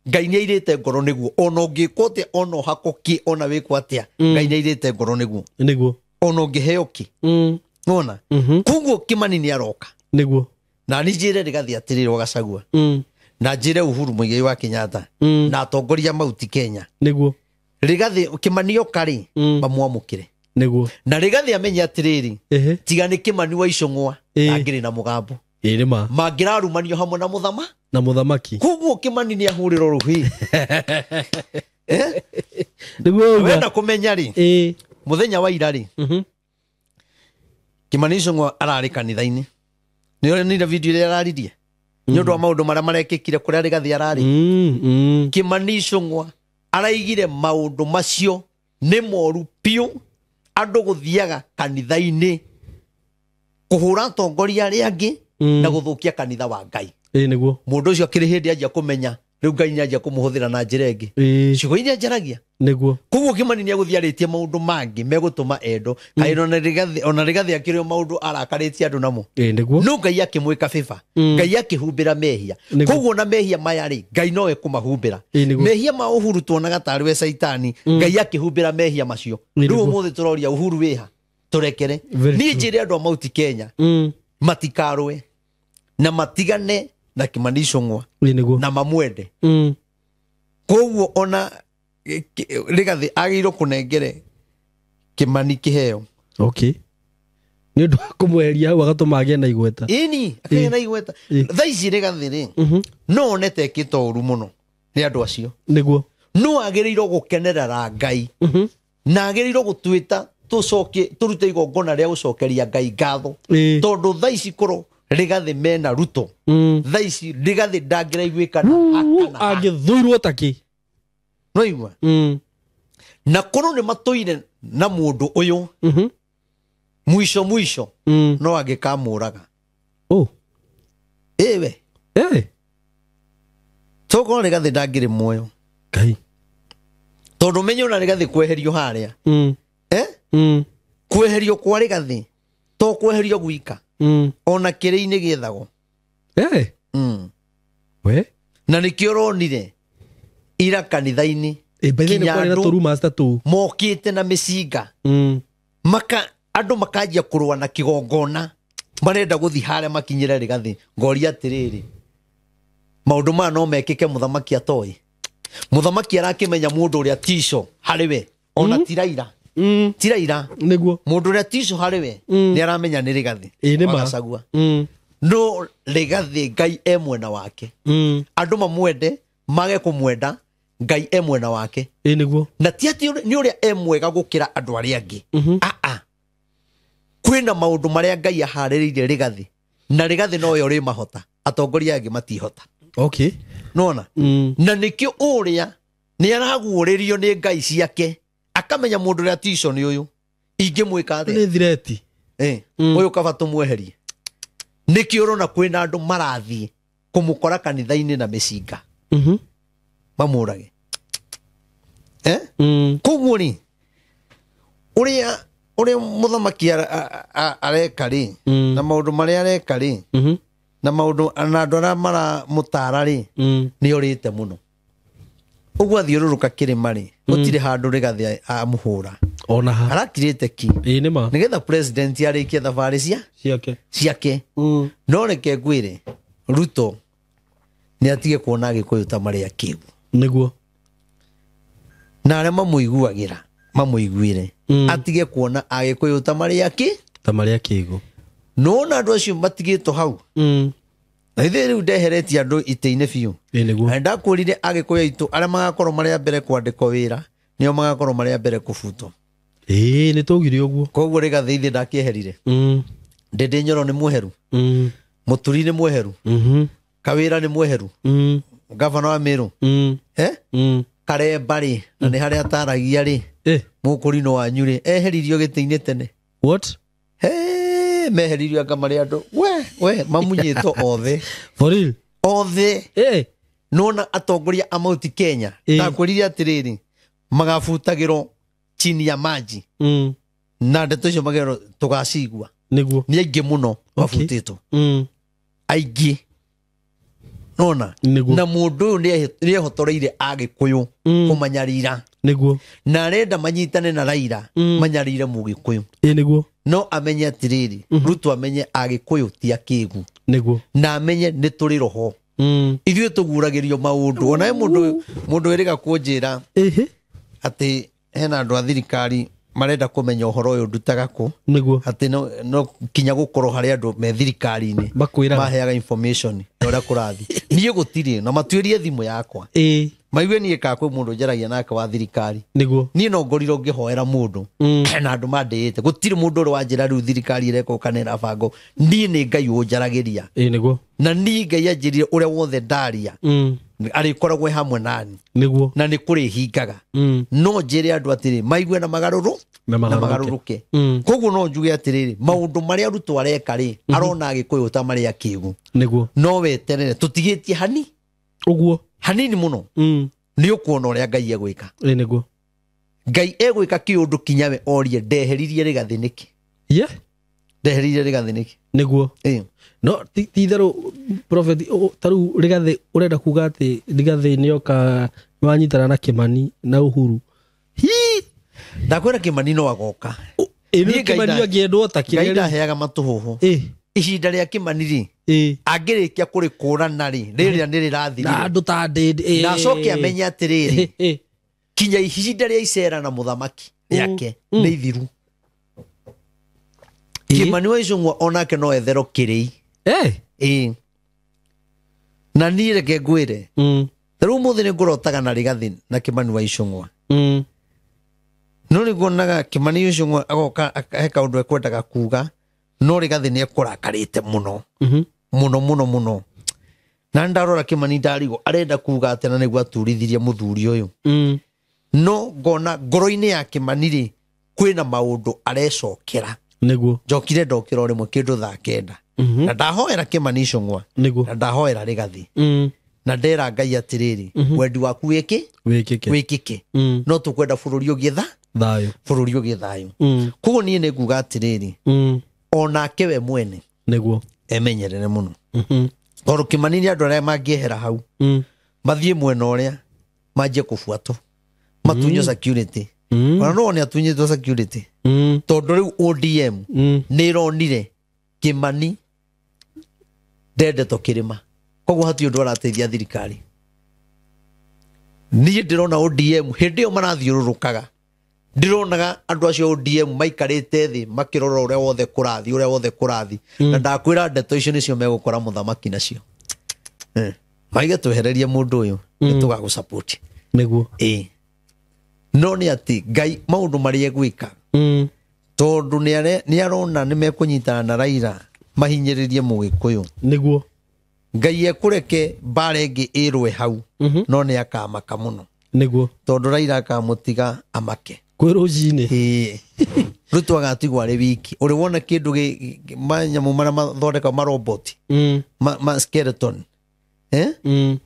Ngai nĩ airĩte ngoro nĩguo ona ũngĩkwo atĩa ona ũhakwo kĩ ona wĩkwo atĩa Ngai nĩ airĩte ngoro nĩguo Nĩguo. ona ũngĩheo kĩ. Nĩwona? Koguo Kimani nĩ aroka. Nĩguo. Na niĩ njĩre Rigathi atĩrĩrĩ wa Gachagua. Na njĩre Uhuru Muigai wa Kenyatta. Na atongoria Mount Kenya. Nĩguo. Rigathi Kimani oka rĩ mamwamũkĩre. Nĩguo. Na Rigathi amenye atĩrĩrĩ tiga nĩ Kimani wa Icũng'wa angĩrĩ na mũgambo. Ĩ nĩ ma. Mangĩrarumanio hamwe na mũthama Na mũthamaki. Koguo Kimani nĩ ahũrĩrwo rũhĩ. Nĩguo Wenda kũmenya rĩ Ĩ. mũthenya wa ira rĩ Kimani Ichung'wa ararĩ kanitha-inĩ. Nĩ onire video ĩrĩa araririe nĩ ũndũ wa maũndũ marĩa marekĩkire kũrĩa Rigathĩ ararĩ. Kimani Ichung'wa araigire maũndũ macio nĩ moru piũ, andũ gũthiaga kanitha-inĩ kũhũra atongoria arĩa angĩ na gũthũkia kanitha wa Ngai. Ĩĩ nĩguo. Mũndũ ũcio akĩrĩ hĩndĩ anjia kũmenya rĩu Ngai nĩanjia kũmũhũthĩra na njĩra ĩngĩ. Ĩĩ. Ciugo iria njaragia. Nĩguo. Koguo Kimani nĩegũthiĩ arĩtie maũndũ mangĩ megũtũma endo. Kaĩ ona Rigathĩ akĩrĩ o maũndũ arakarĩtie andũ namo. Ĩĩ nĩguo. No Ngai akĩmwĩka favor. Ngai akĩhumbĩra mehia. Nĩguo. Koguo na mehia maya rĩ, Ngai nowe kũmahumbĩra. Ĩĩ nĩguo. Mehia ma Uhuru tuonaga tarĩ we Caitani, Ngai akĩhumbĩra mehia macio. Ĩĩ Rĩu nĩguo. ũmũthĩ tũroria Uhuru wĩha? Tũrekere. Very Niĩ true. njĩre andũ a Mount Kenya matikarũe na matigane na Kimani Ichung'wa Ĩĩ nĩguo. na mamwende. Koguo ona Rigathĩ agĩrĩirwo kũnengere Kimani kĩheo. Okay. Nĩ ũndũ wa kũmweheria hau agatũma agĩe na igweta. Ĩni, akagĩa na igweta. Thaa ici Rigathĩ rĩ, no one ta ekĩte ũru mũno nĩ andũ acio. Nĩguo. No agĩrĩirwo gũkenerera Ngai na agĩrĩirwo gũtwĩta tũcokie tũrute igongona rĩa gũcokeria Ngai ngatho. Tondũ thaa ici korwo Rigathĩ mena Ruto, thaa ici Rigathĩ ndangĩraiguĩka na ha kana ha. Angĩthũirwo ta kĩ. Nĩwaigua? Na korwo nĩ matũire na mũndũ ũyũ mwisho mwisho no angĩkamũraga. Oh. Ĩwe. Tokorwo Rigathĩ ndangĩrĩ muoyo. Ngai. Tondũ menye ona Rigathĩ kweherio harĩa. Kweherio kwa Rigathĩ to kweherio gwika. Ona kĩrĩ-inĩ gĩethagwo. We? Na nĩkĩo ũronire ira kanitha-inĩ By the way, Kinya nĩ kwarĩ na andũ tũruma ta tũu. mokĩte na mĩcinga. Andũ makanjia kũrũa na kĩgongona marenda gũthiĩ harĩa makinyĩre Rigathĩ. Ngoria atĩrĩrĩ, maũndũ maya no mekĩke mũthamaki atoĩ. Mũthamaki arakĩmenya mũndũ ũrĩa tico harĩ we ona ti Raila. Ti Raila. Nĩguo. Mũndũ ũrĩa tico harĩ we nĩ aramenya nĩ Rigathĩ. Ĩĩ nĩ ma. Wa Gachagua. No Rigathĩ Ngai e mwena wake. Andũ mamwende mage kũmwenda, Ngai e mwena wake. Ĩĩ nĩguo. Na ti atĩ nĩ ũrĩa e mwega gũkĩra andũ arĩa angĩ. Aa. Kwĩna maũndũ marĩa Ngai aharĩrĩirie Rigathĩ na Rigathĩ nowe ũrĩmahota, atongoria angĩ matihota. Okay. Nĩwona? Na nĩkĩo ũrĩa nĩ araguũrĩrio nĩ Ngai ciake akamenya mũndũ ũrĩa tico nĩ ũyũ ingĩmwĩka atĩa. Nĩ thireti. Ũyũ kaba tũmweherie. Nĩkĩo ũrona kwĩna andũ marathiĩ kũmũkora kanitha-inĩ na mĩcinga mamũrage. Koguo rĩ, ũrĩa mũthamaki areka rĩ, na maũndũ marĩa areka rĩ, na maũndũ na andũ arĩa maramũtara rĩ, nĩ orĩte mũno. Ũguo athiũrũrũka kĩrĩma rĩ, gũtirĩ handũ Rigathĩ amũhũra. Ona ha. Arakirĩte ki. Ĩĩ nĩ ma. Nĩgetha president arĩkie thabarĩ Ciake. ciake. No reke ngwĩre, Ruto nĩ atige kuona Agĩkũyũ ta marĩ akĩgu. Nĩguo. Na arĩa mamũiguagĩra, mamũiguĩre. Atige kuona Agĩkũyũ ta marĩ akĩ? Ta marĩ akĩgu. Nĩwona andũ acio matigĩtwo hau. Na ithuĩ rĩu ndeheretie andũ itĩ-inĩ biũ. Ĩĩ nĩguo. Na ndakwĩrire Agĩkũyũ aitũ arĩa magakorwo marĩ a mbere kwandĩkwo wĩra, nĩo magakorwo marĩ a mbere kũbutwo. Ĩĩ nĩ twaugire ũguo. Koguo Rigathĩ ithuĩ ndakĩeherire. Ndĩndĩ Nyoro nĩ mweheru. Mũturi nĩ mweheru. Kawĩra nĩ mweheru. Gavana wa Meru. Karemba rĩ, na nĩ harĩa ataragia rĩ, mũkũrinũ wanyu rĩ, eheririo gĩtĩ-inĩ tene. What? He, meheririo anga marĩ andũ. We, mamunyĩtwo othe. For real? Othe. Nona atongoria a Mount Kenya. Ndakwĩrire atĩrĩrĩ, magabutagĩrwo chini ya maji. Na ndeto icio magerwo tũgacigua. Nĩguo. Nĩ aingĩ mũno mabutĩtwo. Aingĩ. Nona? Nĩguo. Na mũndũ ũyũ nĩ ehotoreire Agĩkũyũ kũmanyarira. Nĩguo. Na arenda manyitane na Raila manyarire Mũgĩkũyũ. Ĩĩ nĩguo. No amenye atĩrĩrĩ, Ruto amenye Agĩkũyũ ti akĩgu. Nĩguo. Na amenye nĩ tũrĩ roho. Ithuĩ tũguragĩrio maũndũ. Ona he mũndũ wĩrĩga kũnjĩra atĩ hena andũ a thirikari marenda kũmenya ũhoro ũyũ ndutaga kũ. Nĩguo. Atĩ no kinya gũkorwo harĩ andũ me thirikari-inĩ Makwĩraga. maheaga information ya ũrĩa kũrathiĩ. Niĩ gũtirĩ na matuĩrie thimũ yakwa. Maigue niĩ ka kwĩ mũndũ njaragia nake wa thirikari. Nĩguo. Niĩ no ngorirwo ngĩhoera mũndũ na andũ mandĩĩte. Gũtirĩ mũndũ ũrĩ wanjĩra rĩu thirikari ĩreka kana ĩrabango. Niĩ nĩ Ngai ũnjaragĩria. Ĩĩ nĩguo. Na niĩ Ngai anjĩrire ũrĩa wothe ndaria arĩkoragwo e hamwe nani. Nĩguo. Na nĩ kũrĩhingaga. No njĩre andũ atĩrĩ maigue na magarũrũ Na na magarũrũke. magarũrũke. Koguo no njuge atĩrĩrĩ maũndũ marĩa Ruto areka rĩ arona Agĩkũyũ ta marĩ akĩgu. Nĩguo. No weterere tũtigĩtie hani Ũguo. hanini mũno nĩ ũkuona ũrĩa Ngai egwĩka. Ĩĩ nĩguo. Ngai egwĩka kĩũndũ kinya we orie ndeheririe Rigathĩ nĩkĩ. Ye. Ndeheririe Rigathĩ nĩkĩ. Nĩguo. Ĩĩ. No ti itherũ prophet ta rĩu Rigathĩ ũrenda kuga atĩ Rigathĩ nĩoka nĩwanyitana na Kĩmani na Uhuru. Hi! Ndakwĩra Kĩmani no agoka. Ĩ Niĩ nĩ Ngai Kĩmani angĩendwo ta Ngai kĩrĩa. ndaheaga matũhũhũ. Ĩ. Ihinda rĩa Kĩmani rĩ Ĩ. angĩrĩkia kũrĩkũrana rĩ rĩrĩa nĩ Na rĩrathirire. andũ ta Ndĩndĩ. Ĩ. Na acoke amenye atĩrĩrĩ Ĩ. kinya ihinda rĩa icera na mũthamaki rĩake nĩ ithiru. Kĩmani wa Icũng'wa onake no etherwo kĩrĩi. Ĩ. Ĩĩ. Na niĩ reke ngwĩre ta rĩu ũmũthĩ nĩ ngũrotaga na Rigathĩ na Kĩmani wa Icũng'wa. No nĩ nguonaga Kĩmani wa Icũng'wa agoka he kaũndũ ekwendaga kuga no Rigathĩ nĩ ekũrakarĩte mũno. Mũno mũno mũno. Na ndarora Kĩmani ndarigwo arenda kuga atĩa na nĩguo aturithirie mũthuri ũyũ. No ngona ngoro-inĩ ya Kĩmani rĩ kwĩna maũndũ arecokera. Nĩguo. Njokire ndokĩra o rĩmwe kĩndũ thaa 9. Na ndahoera Kĩmani Icũng'wa. Nĩguo. Na ndahoera Rigathĩ. Na ndera Ngai atĩrĩrĩ wendi waku wĩkĩ Wĩkĩke. wĩkĩke. No tũkwenda bũrũri ũgĩe tha Thayũ. bũrũri ũgĩe thayũ. Koguo niĩ nĩ nguga atĩrĩrĩ onake we mwene Nĩguo. emenyerere mũno. Tondũ Kĩmani nĩ andũ arĩa mangĩehera hau mathiĩ mwena ũrĩa manjie kũbuatwo matunywo security. Ona no one atunyĩtwo security. Tondũ rĩu ODM nĩ ĩronire Kĩmani ndendetwo kĩrĩma. Koguo hatirĩ ũndũ arateithia thirikari. Niĩ ndĩrona ODM hĩndĩ ĩyo marathiũrũrũkaga ndĩronaga andũ acio ODM maikarĩte thĩ makĩrora ũrĩa wothe kũrathiĩ ũrĩa wothe kũrathiĩ. Na ndakwĩra ndeto icio nĩcio megũkora mũthamaki nacio. Maige twehererie mũndũ ũyũ nĩ tũgagũsupport. Nĩguo. Ĩĩ. No nĩ atĩ Ngai maũndũ marĩa egwĩka tondũ nĩ arona nĩ mekũnyitana na Raila mahinyĩrĩrie Mũgĩkũyũ. Nĩguo. Ngai ekũreke mbara ĩngĩ ĩrũe hau no nĩ akamaka mũno. Nĩguo. Tondũ Raila akamũtiga amake. Kwĩ rũcinĩ. Ĩĩ. Ruto agatigwo arĩ wiki. Ũrĩ wona kĩndũ manyamũ marĩa mathondekagwo ma robot ma skeleton.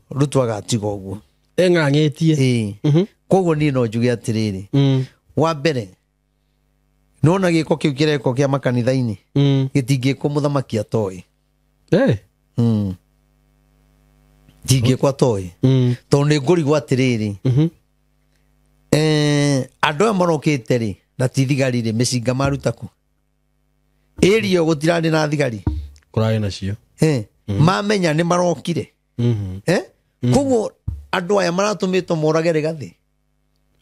Ruto agatigwo ũguo. Eng'ang'ĩtie. Ĩĩ. Koguo niĩ no njuge atĩrĩrĩ wa mbere nĩwona gĩko kĩu kĩrekwo kĩa makanitha-inĩ gĩtingĩkwo mũthamaki atoĩ. Gĩtingĩkwo atoĩ. Tondũ nĩ ngũrigwo atĩrĩrĩ andũ aya marokĩte rĩ na ti thigari rĩ mĩcinga maruta kũ? Ĩrio gũtirarĩ na thigari. Kũrarĩ nacio. Mamenya nĩ marokire. Koguo andũ aya maratũmĩtwo morage Rigathĩ.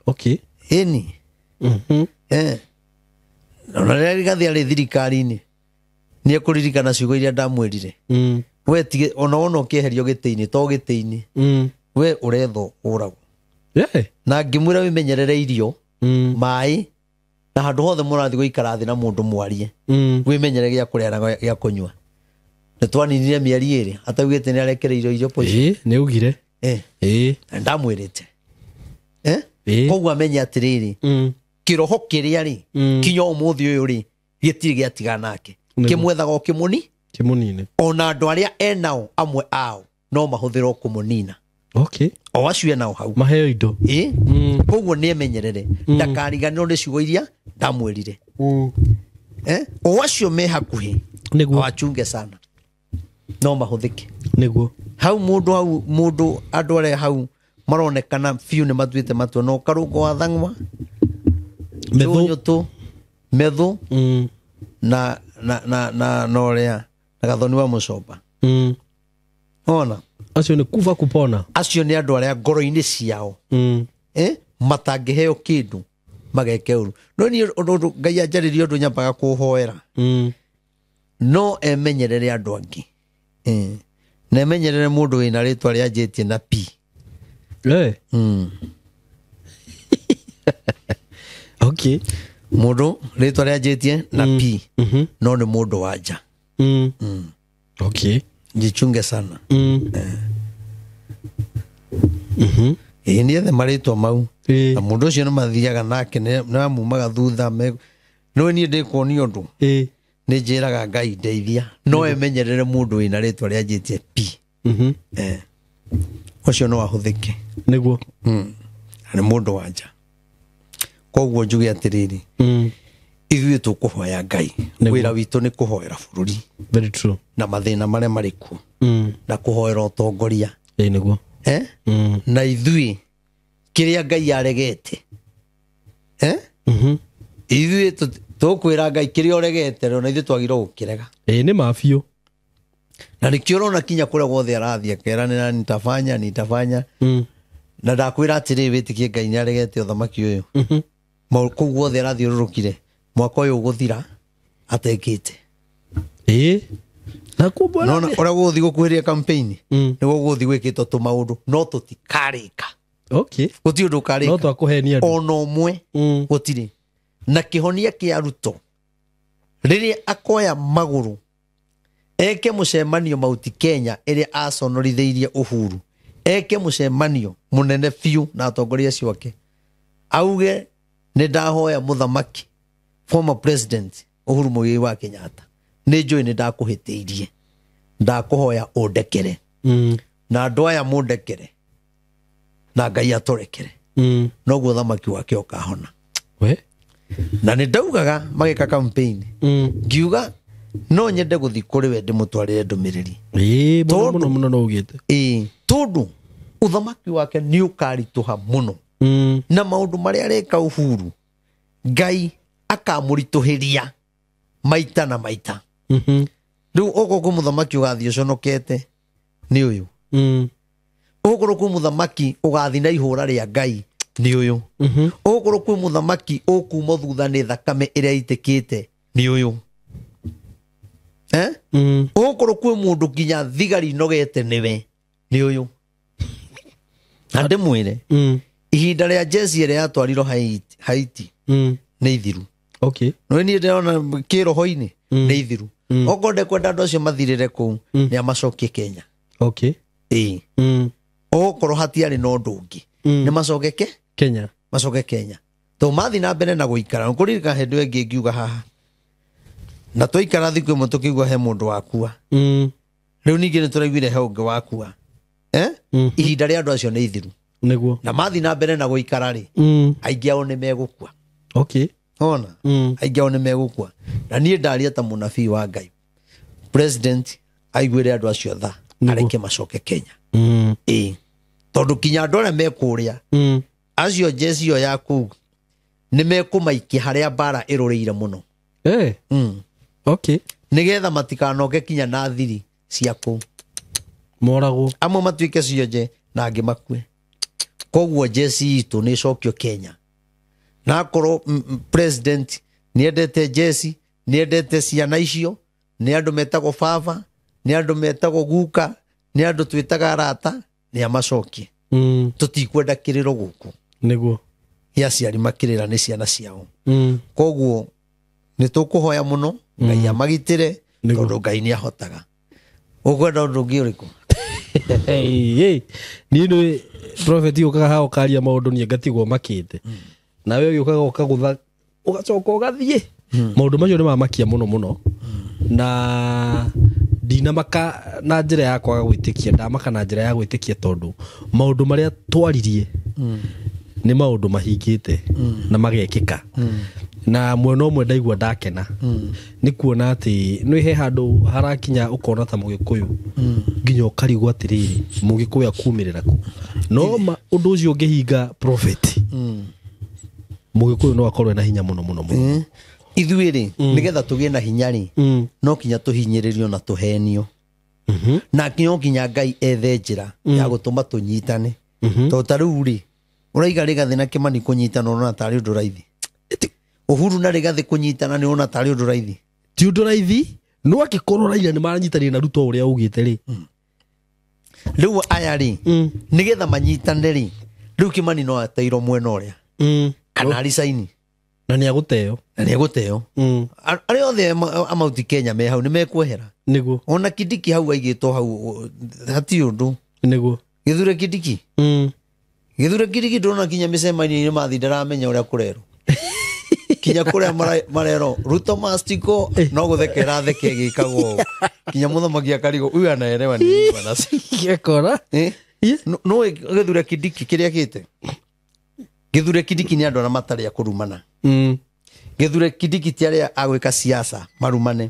Okay. Ĩni. Ona rĩrĩa Rigathĩ arĩ thirikari-inĩ nĩ ekũririkana ciugo iria ndamwĩrire. We tige ona wona ũkĩeherio gĩtĩ-inĩ to gĩtĩ-inĩ. We ũrethwo ũragwo. Na ngĩmwĩra wĩmenyerere irio, maĩ na handũ hothe mũrathiĩ gũikara thĩ na mũndũ mwarie. Wĩmenyere gĩa kũrĩa na gĩa kũnyua. Nĩ twaninire mĩeri 2 ataugĩte nĩ arekereirio irio poison. Ĩĩ, nĩ augire. Ĩĩ. Na ndamwĩrĩte. Ĩĩ. Koguo amenye atĩrĩrĩ kĩroho kĩrĩa rĩ kinya ũmũthĩ ũyũ rĩ gĩtirĩ gĩatigana nake. Kĩmwethaga o kĩmũni Kĩmũnine. Ona andũ arĩa enao amwe ao no mahũthĩrwo kũmũnina. Okay. O acio enao hau. Maheo indo. Ĩĩ. Koguo nĩ emenyerere ndakariganĩrwo nĩ ciugo iria ndamwĩrire. O acio me hakuhĩ Nĩguo. o achunge sana no mahũthĩke. Nĩguo. Hau mũndũ hau mũndũ andũ arĩa hau maronekana biũ nĩ matuĩte matua no Karũngo wa Thang'wa, Methũ. Nyũnyũtũ, Methũ na na na na na ũrĩa na Gathoni wa Mũcomba. Ona Acio nĩ kuba kupona. Acio nĩ andũ arĩa ngoro-inĩ ciao matangĩheo kĩndũ mageke ũru. No niĩ ũndũ Ngai anjarĩrie ũndũ nyambaga kũhoera. No emenyerere andũ angĩ. Na emenyerere mũndũ wĩna rĩtwa rĩanjĩtie na P. Okay. Mũndũ rĩtwa rĩanjĩtie na P, no nĩ mũndũ wa nja. Okay. Jichunge sana. Ĩĩ, nĩ ethe marĩtwa mau. Na mũndũ ũcio nĩ mathiaga nake, nĩ amumaga thutha. No niĩ ndĩkuonia ũndũ, nĩ njĩraga Ngai ndeithia, no emenyerere mũndũ wĩna rĩtwa rĩanjĩtie P. Ũcio no ahũthĩke. Nĩguo. Na nĩ mũndũ wa nja. Koguo njuge atĩrĩrĩ, ithuĩ tũkũhoya Ngai. Wĩra witũ nĩ kũhoera bũrũri. Very true. Na mathĩna marĩa marĩ kuo. Na kũhoera ũtongoria. Ĩĩ, nĩguo. Na ithuĩ kĩrĩa Ngai aregete, ithuĩ tũkwĩra Ngai kĩrĩa ũregete rĩ, na ithuĩ twagĩrĩirwo gũkĩrega. Ĩĩ, nĩ ma biũ. Na nĩkĩo ũrona kinya kũrĩa guothe arathiĩ akeranĩra nitafanya nitafanya. Na ndakwĩra atĩrĩ, wĩtĩkie Ngai nĩ aregete ũthamaki ũyũ. Kũu guothe arathiũrũrũkire mwaka ũyũ ũgũthira atekĩte. Ĩĩ. Na kumbe Nona ũrĩa gũgũthiĩ gũkuhĩrĩria campaign, nĩguo gũgũthiĩ gwĩkĩtwo tũmaũndũ, no tũtikarĩka. Okay. Gũtirĩ ũndũ ũkarĩka. No twakũhenia andũ. Ona ũmwe. Gũtirĩ. Na kĩhonia kĩa Ruto rĩrĩa akoya magũrũ eke mũcemanio Mount Kenya ĩrĩa aconorithĩirie Uhuru, eke mũcemanio mũnene biũ na atongoria acio ake, auge nĩ ndahoya mũthamaki former president Uhuru Muigai wa Kenyatta, nĩ njũĩ nĩ ndakũhĩtĩirie, ndakũhoya ũndekere. Na andũ aya mũndekere na Ngai atũrekere. Noguo ũthamaki wake ũkahona. We? Na nĩ ndaugaga magĩka campaign, ngiuga no nyende gũthiĩ kũrĩ we ndĩmũtwarĩre ndũmĩrĩri. Ĩĩ, mũno mũno mũno no ugĩte. Ĩĩ, tondũ ũthamaki wake nĩ ũkaritũha mũno. Na maũndũ marĩa areka Uhuru, Ngai akamũritũhĩria maita na maita. Rĩu okorwo kwĩ mũthamaki ũgathiĩ ũconokete nĩ ũyũ. Okorwo kwĩ mũthamaki ũgathiĩ na ihũra rĩa Ngai nĩ ũyũ. Okorwo kwĩ mũthamaki ũkuma thutha nĩ thakame ĩrĩa ĩitĩkĩte nĩ ũyũ. Okorwo kwĩ mũndũ nginya thigari inogete nĩwe nĩ ũyũ. Na ndĩmwĩre, ihinda rĩa jesi ĩrĩa yatwarirwo Haiti nĩ ithiru. Okay. No niĩ ndĩrona kĩroho-inĩ nĩ ithiru. Okorwo ndekwenda andũ acio mathirĩre kũu, nĩ amacokie Kenya. Okay. Ĩĩ. Okorwo hatiarĩ na ũndũ ũngĩ, nĩ macoke ke? Kenya. Macoke Kenya. Tondũ mathiĩ na mbere na gũikara, nĩkũririkana hĩndĩ ĩyo ĩngĩ ngiuga haha. Na twaikara thikũ ĩmwe tũkĩigua he mũndũ wakua. Rĩu ningĩ nĩ tũraiguire he ũngĩ wakua. Ihinda rĩa andũ acio nĩ ithiru. Nĩguo. Na mathiĩ na mbere na gũikara rĩ, aingĩ ao nĩ megũkua. Okay. Ona? Aingĩ ao nĩ megũkua. Na niĩ ndaria ta mũnabii wa Ngai. President aiguĩre andũ acio tha, areke macoke Kenya. Ĩĩ. Tondũ kinya andũ arĩa me kũrĩa, acio jeci ĩyo ya kũu, nĩ mekũmaikia harĩa mbara ĩrũrĩire mũno. Okay. Nĩgetha matikanoke kinya na thiri cia kũu. Moragwo. Amwe matuĩke cionje na angĩ makue. Koguo jeci itũ nĩ ĩcokio Kenya. Na akorwo president nĩ endete jeci, nĩ endete ciana icio, nĩ andũ metagwo baba, nĩ andũ metagwo guka, nĩ andũ twĩtaga arata, nĩ amacokie. Tũtikwenda kĩrĩro gũkũ. Nĩguo. Gĩa aciari makĩrĩra nĩ ciana ciao. Koguo nĩ tũkũhoya mũno Ngai amagitĩre, tondũ Ngai nĩ ahotaga. Ũkwenda ũndũ ũngĩ ũrĩkũ? Hey, niĩ nĩ prophet ũkaga haha ũkaria maũndũ niĩ ngatigwo makĩte. Nawe ũgĩũkaga ũkagũtha, ũgacoka ũgathiĩ. Maũndũ macio nĩ mamakia mũno mũno. Na ndinamaka na njĩra ya kwaga gwĩtĩkia, ndamaka na njĩra ya gwĩtĩkia tondũ maũndũ marĩa twaririe nĩ maũndũ mahingĩte na magekĩka. Na mwena ũmwe ndaigua ndakena. Nĩ kuona atĩ nĩ he handũ harakinya ũkona ta Mũgĩkũyũ. Nginya ũkarigwo atĩrĩrĩ, Mũgĩkũyũ akumĩrĩra kũ? No ũndũ ũcio ũngĩhinga prophet, Mũgĩkũyũ no akorwo ena hinya mũno mũno mũno. Ithuĩ rĩ, nĩgetha tũgĩe na hinya rĩ, no kinya tũhinyĩrĩrio na tũhenio. Na no kinya Ngai ethe njĩra ya gũtũma tũnyitane. Tondũ ta rĩu rĩ, ũraiga Rigathĩ na Kĩmani kũnyitana ũrona tarĩ ũndũ raithi. Uhuru na Rigathĩ kũnyitana nĩ ũrona tarĩ ũndũ raithi. Ti ũndũ raithi, no angĩkorwo Raila nĩ maranyitanĩra na Ruto ũrĩa augĩte rĩ. Rĩu aya rĩ nĩgetha manyitane rĩ, rĩu Kimani no ateirwo mwena ũrĩa kana aricaini Na nĩ agũteo. Na nĩ egũteo. Arĩa othe a Mount Kenya me hau nĩ mekwehera. Nĩguo. Ona Kindiki hau aigĩtwo hau hatirĩ ũndũ. Nĩguo. Gĩthure Kindiki. Gĩthure Kindiki ndĩrona kinya mĩcemanio-inĩ mathi ndaramenya ũrĩa kũrerwo. Kinya kũrĩa marerwo Ruto must go, no gũthekera theke ĩgĩkagwo ũũ. Kinya mũthamaki akarigwo huyu anaelewa nini bwana. Gĩkora. No Gĩthure Kindiki kĩrĩa kĩte. Gĩthure Kindiki nĩ andũ arĩa matarĩ a kũrumana. Gĩthure Kindiki ti arĩa a gwĩka siasa marumane.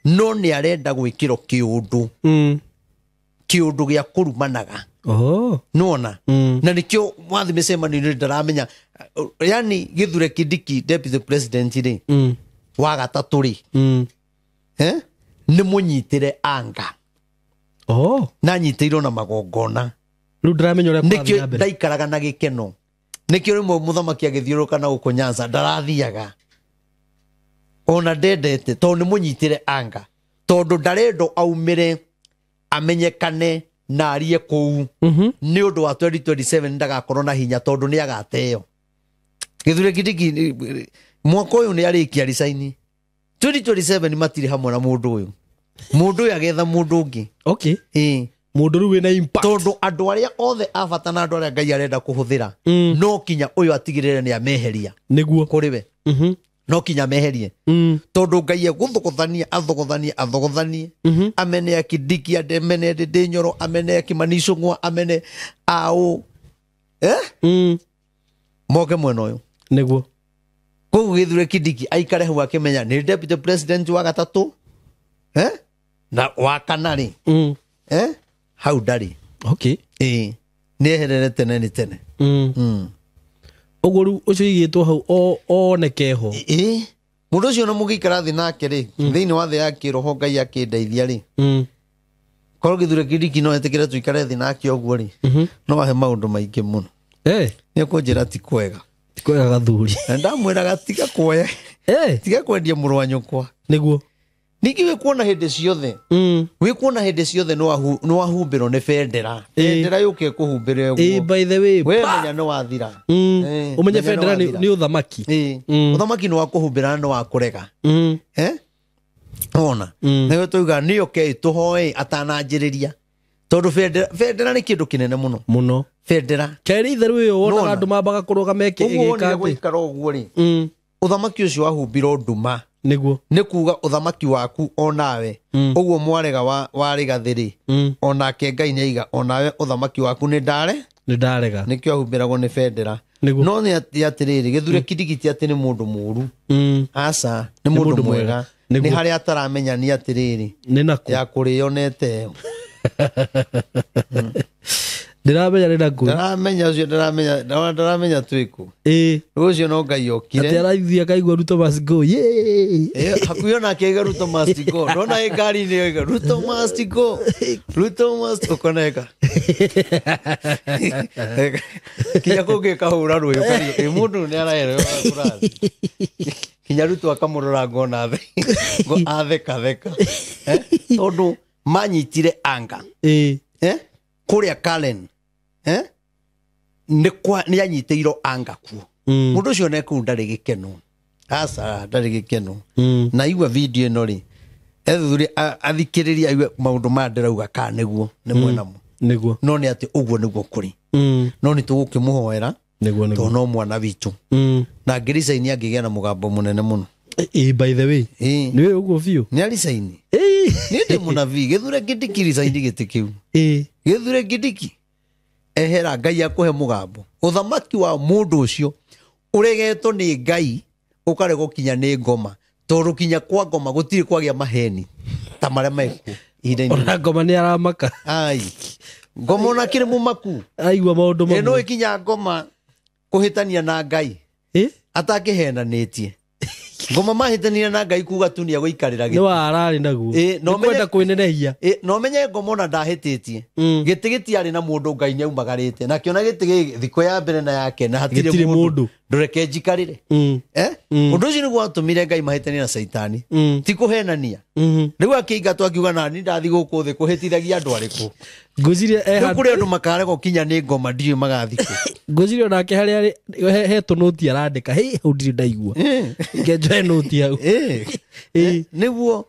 No nĩ arenda gwĩkĩrwo kĩũndũ. Kĩũndũ gĩa kũrumanaga. Nĩwona? Na nĩkĩo wathi mĩcemanio-inĩ ndaramenya. Yani Gĩthure Kindiki deputy president rĩ, wa gatatũ rĩ, nĩ mũnyitĩre anga. Na anyitĩirwo na magongona. Rĩu ndaramenya ũrĩa kũrathiĩ Nĩkĩo na mbere. ndaikaraga na gĩkeno. Nĩkĩo rĩmwe mũthamaki agĩthiũrũrũka na gũkũ Nyanza ndarathiaga. Ona ndendete tondũ nĩ mũnyitĩre anga. Tondũ ndarendwo aumĩre amenyekane na arie kũu. Nĩ ũndũ wa 2027 ndagakorwo na hinya tondũ nĩ agateo. Gĩthure Kindiki mwaka ũyũ nĩ arĩkia resign. 2027 matirĩ hamwe na mũndũ ũyũ. Mũndũ ũyũ agetha mũndũ ũngĩ. Okay. Mũndũ rĩu wĩna impact. Tondũ andũ arĩa othe a bata na andũ arĩa Ngai arenda kũhũthĩra, no kinya ũyũ atigĩrĩre nĩ ameheria. Nĩguo. Kũrĩ we. No kinya ameherie. Tondũ Ngai egũthogothania, athogothanie, athogothanie. Amene ya Kindiki, amene Ndindi Nyoro, amene ya Kimani Ichung'wa, amene aũ. Moke mwena ũyũ. Nĩguo. Koguo Gĩthure Kindiki aikare hau akĩmenya nĩ deputy president wa gatatũ, na wa kana rĩ, hau ndarĩ. Okay. Nĩ eherere tene nĩ tene. Ũguo rĩu ũcio ũigĩtwo hau oneke ho. Mũndũ ũcio ona mũngĩikara thĩ nake rĩ, thĩinĩ wa thĩ ya kĩroho Ngai akĩndeithia rĩ, korwo Gĩthure Kindiki no etĩkĩre tũikare thĩ nake ũguo rĩ, no ahe maũndũ maingĩ mũno. Nĩ ũkũnjĩra ti kwega. Ti kwega gathuri. Na ndamwĩraga tiga kuoya. Tiga kwendia mũrũ wa nyũkwa. Nĩguo. Ningĩ wĩ kuona hĩndĩ ciothe. Wĩ kuona hĩndĩ ciothe nĩ wahumbĩrwo nĩ bendera. Bendera yũke ĩkũhumbĩre ũguo. By the way, We menya nĩ wathira. Ũmenye Menya nĩ bendera wathira. nĩ ũthamaki. Ũthamaki nĩ wa kũhumbĩra na nĩ wa kũrega. Ona. Nĩguo tauga nĩ oke tũhoe atananjĩrĩria. Tondũ bendera nĩ kĩndũ kĩnene mũno. Mũno. Bendera. Kerĩ itherũ ĩyo wonaga Nona. andũ mambaga kũrũga meke Ũguo ĩgĩka wonire atĩ. gũikara ũguo rĩ. Ũthamaki ũcio wahumbirwo nduma. Nĩguo. Nĩ kuga ũthamaki waku onawe. Ũguo mwarega wa Rigathĩ rĩ. Onake Ngai nĩaiga onawe ũthamaki waku nĩ ndare. Nĩ ndarega. Nĩkĩo ahumbĩragwo nĩ bendera. Nĩguo. No nĩ atĩ atĩrĩrĩ, Gĩthure Kindiki ti atĩ nĩ mũndũ mũũru. Aca, nĩ Nĩ mũndũ mũndũ mwega. mwega. Nĩ Nĩguo. harĩa ataramenya nĩ atĩrĩrĩ. Nĩ nakũ. Ya kũrĩo na ĩteo. Ndĩramenya nĩ nakũ. Ndaramenya ũcio, ndaramenya, ndaramenya twĩkũ. Rĩu ũcio no Ngai okire. Atĩ araithia akaigua Ruto must go. Yay! Hakuhĩ onake aiga Ruto must go. Ndona ĩ ngari-inĩ aiga Ruto must go. Ruto must ũkona eka. Kinya kũngĩ kahũra rũĩ ũkarigwo, ĩ mũndũ nĩ araerewa kũrathiĩ. Kinya Ruto akamũrora ngona atheka theka. Tondũ manyitire anga. Kũrĩa Karen. Nĩ anyitĩirwo anga kuo. Mũndũ ũcio ne kũu ndarĩ gĩkeno. Aca, ndarĩ gĩkeno. Na aigua video ĩno rĩ, ethuthurie, athikĩrĩrie aigue maũndũ maya ndĩrauga kana nĩguo, nĩ mwenamo. Nĩguo. No nĩ atĩ ũguo nĩguo kũrĩ. No nĩ tũgũkĩmũhoera, Nĩguo, nĩguo. tondũ no mwana witũ. Na angĩricaini angĩgĩa na mũgambo mũnene mũno. By the way. Nĩ ũguo biũ. Nĩ aricaini. Nĩ ndĩ mũnabii, Gĩthure Kindiki ricaini gĩtĩ kĩu. Gĩthure Kindiki. Ehera Ngai akũhe mũgambo. Ũthamaki wa mũndũ ũcio ũregetwo nĩ Ngai ũkaregwo kinya nĩ ngoma. Tondũ kinya kwa ngoma gũtirĩ kwagĩa maheni ta marĩa mekuo ihinda-inĩ. Ona ngoma nĩ aramaka. Ai. Ngoma ona kĩrĩ mũmaku. Aigua maũndũ mamwe. No ĩkinya ngoma kũhĩtania na Ngai. Atakĩhenanĩtie. Ngoma mahĩtania na Ngai kuga tu nĩ egũikarĩra gĩtĩ. Nĩ wa ararĩ naguo. No Nĩ kwenda menye kwĩnenehia. No menye ngoma ona ndahĩtĩtie. Gĩtĩ gĩtiarĩ na mũndũ Ngai nĩaumagarĩte. Na kĩona gĩtĩ gĩkĩ thikũ ya mbere na yake na hatirĩ Gĩtirĩ mũndũ. mũndũ. Ndũreke njikarĩre. Ũndũ ũcio nĩguo watũmire Ngai mahĩtanie na Caitani. Ti kũhenania. Rĩu akĩingatwo akiuga nani ndathiĩ gũkũ thĩ kũhĩtithagia andũ arĩkũ. Ngwĩciria Rĩu kũrĩ andũ makarega kinya nĩ ngoma ndiũĩ magathi kũ. Ngwĩciria onake harĩa arĩ he tũnũti arandĩka, hei, hau ndirĩ ndaigua, ngenjoe nũti hau. Nĩguo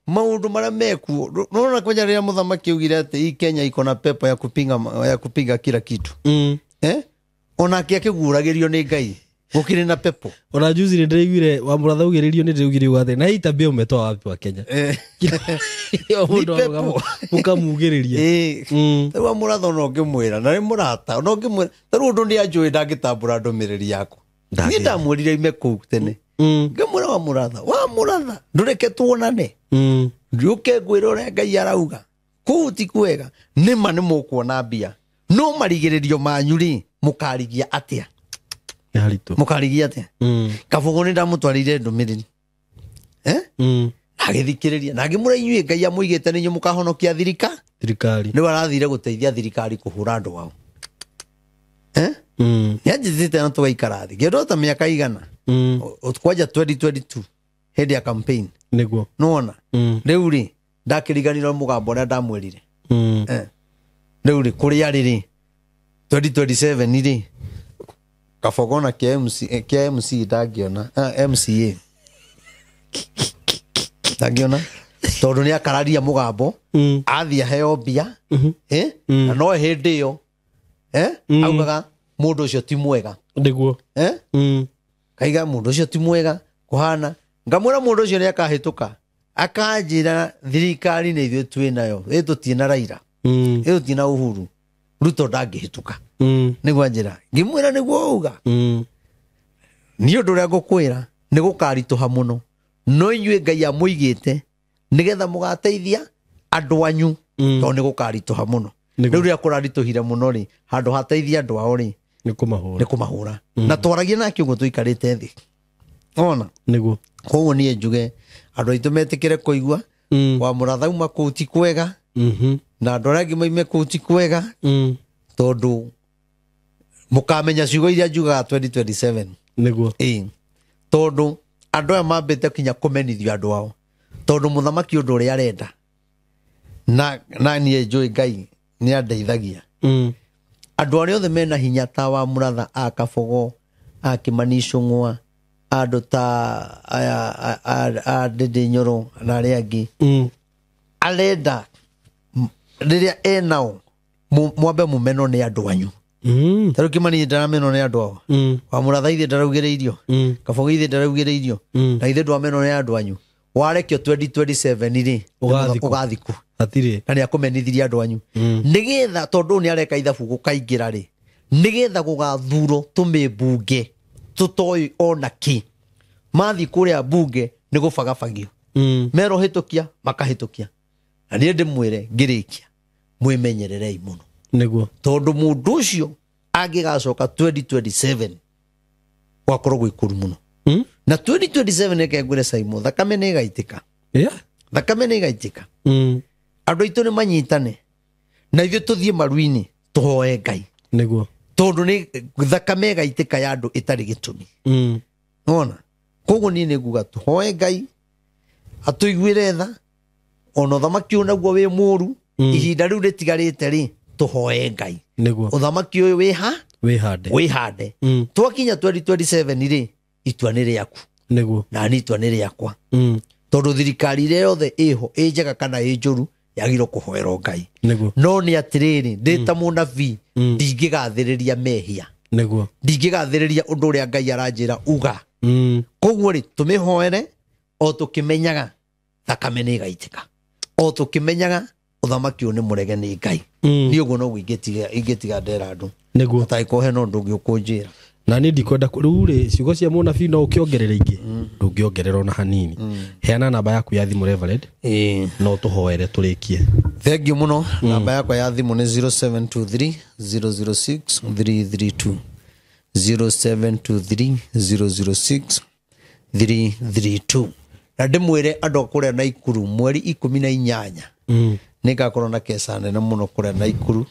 maũndũ marĩa mekuo nona kwanja rĩrĩa mũthamaki augire atĩ hii Kenya iko na pepo ya kupinga, ya kupinga kila kitu. Onake akĩguũragĩrio nĩ Ngai gũkĩrĩ na pepo. Ona juzi nĩ ndĩraiguire wa mũratha ugĩrĩrio, nĩ ndĩraugire atĩ na hii tabia umetoa wapi wa Kenya? O mũndũ Ni pepo. arũgama mũkamugĩrĩria. Rĩu wa mũratha ona ũngĩmwĩra na nĩ mũrata, ona ũngĩmwĩra ta rĩu ũndũ nĩ anjũĩ ndangĩtambũra ndũmĩrĩri yakwa. Niĩ ndamwĩrire ime kũu tene, ngĩmwĩra wa mũratha, wa mũratha, ndũreke tuonane, ndiũke ngwĩre ũrĩa Ngai arauga kũu ti kwega. Nĩma nĩ mũkuona mbia, no marigĩrĩrio manyu rĩ, mũkarigia atĩa? Nĩ haritũ. Mũkarigia atĩa? Kabũgũ nĩ ndamũtwarĩire ndũmĩrĩri, na agĩthikĩrĩria na ngĩmwĩra inyuĩ Ngai amũigĩte nĩ inyuĩ mũkahonokia thirika Thirikari. Nĩwe arathire gũteithia thirikari kũhũra andũ ao. Nĩ anjĩtĩte na tũgaikara thĩ kĩndũ ta mĩaka igana, kwanja 2022 hĩndĩ ya campaign. Nĩguo. Nĩwona rĩu rĩ, ndakĩriganirwo mũgambo ũrĩa ndamwĩrire. Rĩu rĩ, kũrĩa rĩ rĩ 2027 rĩ, kabogona kĩa MC, kĩa MC ndangĩona, MCA ndangĩona tondũ nĩ akararia mũgambo, athiĩ aheo mbia, na no hĩndĩ ĩyo augaga mũndũ ũcio ti mwega. Nĩguo. Kaiga mũndũ ũcio ti mwega kũhana, ngamwĩra mũndũ ũcio nĩ akahĩtũka, akanjĩra thirikari nĩ ithuĩ twĩ nayo, ĩ tũtirĩ na Raila, ĩ tũtirĩ na Uhuru, Ruto ndangĩhĩtũka. Nĩguo anjĩra, ngĩmwĩra nĩguo uga. Niĩ ũndũ ũrĩa ngũkwĩra nĩ gũkaritũha mũno, no inyuĩ Ngai amũigĩte nĩgetha mũgateithia andũ anyu, tondũ nĩ gũkaritũha mũno. Nĩguo. Rĩu rĩrĩa kũraritũhire mũno rĩ, handũ hateithia andũ ao rĩ, Nĩ kũmahũra. Nĩ kũmahũra. Na twaragie nake ũguo tũikarĩte thĩ ona. Nĩguo. Koguo niĩ njuge andũ aitũ metĩkĩre kũigua wa mũratha uma kũu ti kwega, na andũ arĩa angĩ maime kũu ti kwega, tondũ mũkamenya ciugo iria njugaga 2027. Nĩguo. Ĩĩ, tondũ andũ aya mambĩte kinya kũmenithio andũ ao, tondũ mũthamaki ũndũ ũrĩa arenda na niĩ njũĩ Ngai nĩ andeithagia. Andũ arĩa othe mena hinya ta wa mũratha, a Kabogo, a Kĩmani Icũng'wa, andũ ta aya a Ndĩndĩ Nyoro na arĩa angĩ, arenda rĩrĩa enao mwambe mũmenwo nĩ andũ anyu. Ta rĩu Kĩmani ndaramenwo nĩ andũ ao, wa mũratha ithe ndaraugĩrĩirio, Kabogo ithe ndaraugĩrĩirio, na ithe ndwamenwo nĩ andũ anyu, warekio 2027 rĩ, Ũgathikwo. ũgathikwo. Hatirĩ. Na nĩ akũmenithirie andũ anyu, nĩgetha tondũ nĩ areka ithabu gũkaingĩra rĩ, nĩgetha gũgathurwo tũmĩmbunge tũtoĩ ona kĩ, mathiĩ kũrĩa mbunge nĩ gũbagabagio, merwo hĩtũkia makahĩtũkia. Na niĩ ndĩmwĩre ngĩrĩkia, mwĩmenyererei mũno. Nĩguo. Tondũ mũndũ ũcio angĩgacoka 2027 gwakorwo gwĩ kũru mũno. Na 2027 reke ngwĩre Simon, thakame nĩ ĩgaitĩka. Thakame nĩ ĩgaitĩka. Andũ aitũ nĩ manyitane na ithuĩ tũthiĩ maru-inĩ tũhoe Ngai. Nĩguo. Tondũ nĩ thakame ĩgaitĩka ya andũ ĩtarĩ gĩtũmi. Nĩwona? Koguo niĩ nĩ nguga tũhoe Ngai atũiguĩre tha, ona ũthamaki ũyũ naguo wĩ mũru, ihinda rĩu rĩtigarĩte rĩ, tũhoe Ngai. Nĩguo. Ũthamaki ũyũ wĩ ha? Wĩhande. Wĩhande. Twakinya 2027 rĩ, itua nĩ rĩaku. Nĩguo. Na niĩ itua nĩ rĩakwa. Tondũ thirikari ĩrĩa yothe ĩho, ĩ njega kana ĩ njũru, yagĩrĩirwo kũhoerwo Ngai. Nĩguo. No nĩ atĩrĩrĩ, ndĩ ta mũnabii, ndingĩgathĩrĩria mehia. Nĩguo. Ndingĩgathĩrĩria ũndũ ũrĩa Ngai aranjĩra uga. Koguo rĩ, tũmĩhoere o tũkĩmenyaga thakame nĩ ĩgaitĩka, o tũkĩmenyaga ũthamaki ũyũ nĩ mũrege nĩ Ngai. Niĩ ũguo noguo ingĩtiga ndera andũ. Nĩguo. Ũtangĩkorwo hena ũndũ ũngĩ ũkũnjĩra. Na niĩ ndikwenda rĩu rĩ, ciugo cia mũnabii no ũkĩongerere ingĩ, ndũngĩongerera ona hanini. Heana namba yaku ya thimũ, Reverend, no tũhoere tũrĩkie. Thengiũ mũno. Namba yakwa ya thimũ nĩ 0723 006 332, 0723 006 332. Na ndĩmwĩre andũ a kũrĩa Naikuru, mweri 18 nĩngakorwo na keca nene mũno kũrĩa Naikuru.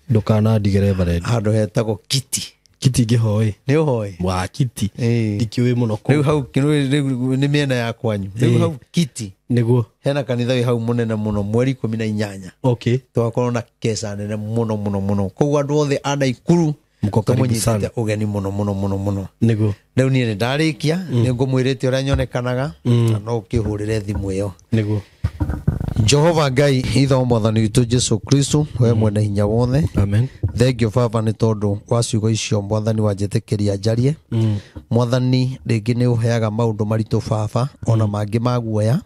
Ndũkanandige, Reverend. Handũ hetagwo Kiti. Kiti ngĩhoĩ. Nĩ ũhoĩ. Wa Kiti. Ĩĩ. Ndikĩũĩ mũno Rĩu kũu. hau rĩu nĩ mĩena ya kwanyu. Rĩu Ĩĩ. hau Kiti Nĩguo. hena kanitha wĩ hau mũnene mũno mweri 18. Okay. Tũgakorwo na keca nene mũno mũno mũno. Koguo andũ othe a Naikuru Mko karibu sana. tũmũnyitĩte ũgeni mũno mũno mũno mũno. Nĩguo. Rĩu niĩ nĩ ndarĩkia, nĩ ngũmwĩrĩte ũrĩa nyonekanaga na no ũkĩhũrĩre thimũ ĩyo. Nĩguo. Jehova Ngai ithe wa mwathani witũ Jesu Kristo, we mwene hinya wothe. Amen. Thengio baba nĩ tondũ wa ciugo icio mwathani wanjĩtĩkĩria njarie. Mwathani rĩngĩ nĩ ũheaga maũndũ maritũ baba, ona mangĩ ma guoya,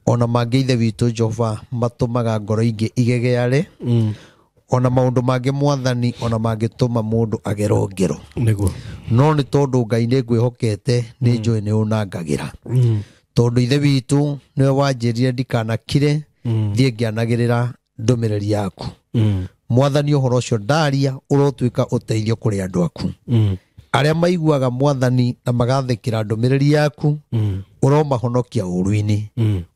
ona mangĩ ithe witũ Jehova matũmaga ngoro ingĩ igegeare, ona maũndũ mangĩ mwathani ona mangĩtũma mũndũ agerwo ngero. Nĩguo. No nĩ tondũ Ngai nĩ ngwĩhokete, nĩ njũĩ nĩ ũnangagĩra. Tondũ ithe witũ nĩwe wanjĩrire ndikanakire, thiĩ ngĩanagĩrĩra ndũmĩrĩri yaku. Mwathani ũhoro ũcio ndaria ũrotuĩka ũteithio kũrĩ andũ aku. Arĩa maiguaga mwathani na magathĩkĩra ndũmĩrĩri yaku, ũromahonokia ũũru-inĩ,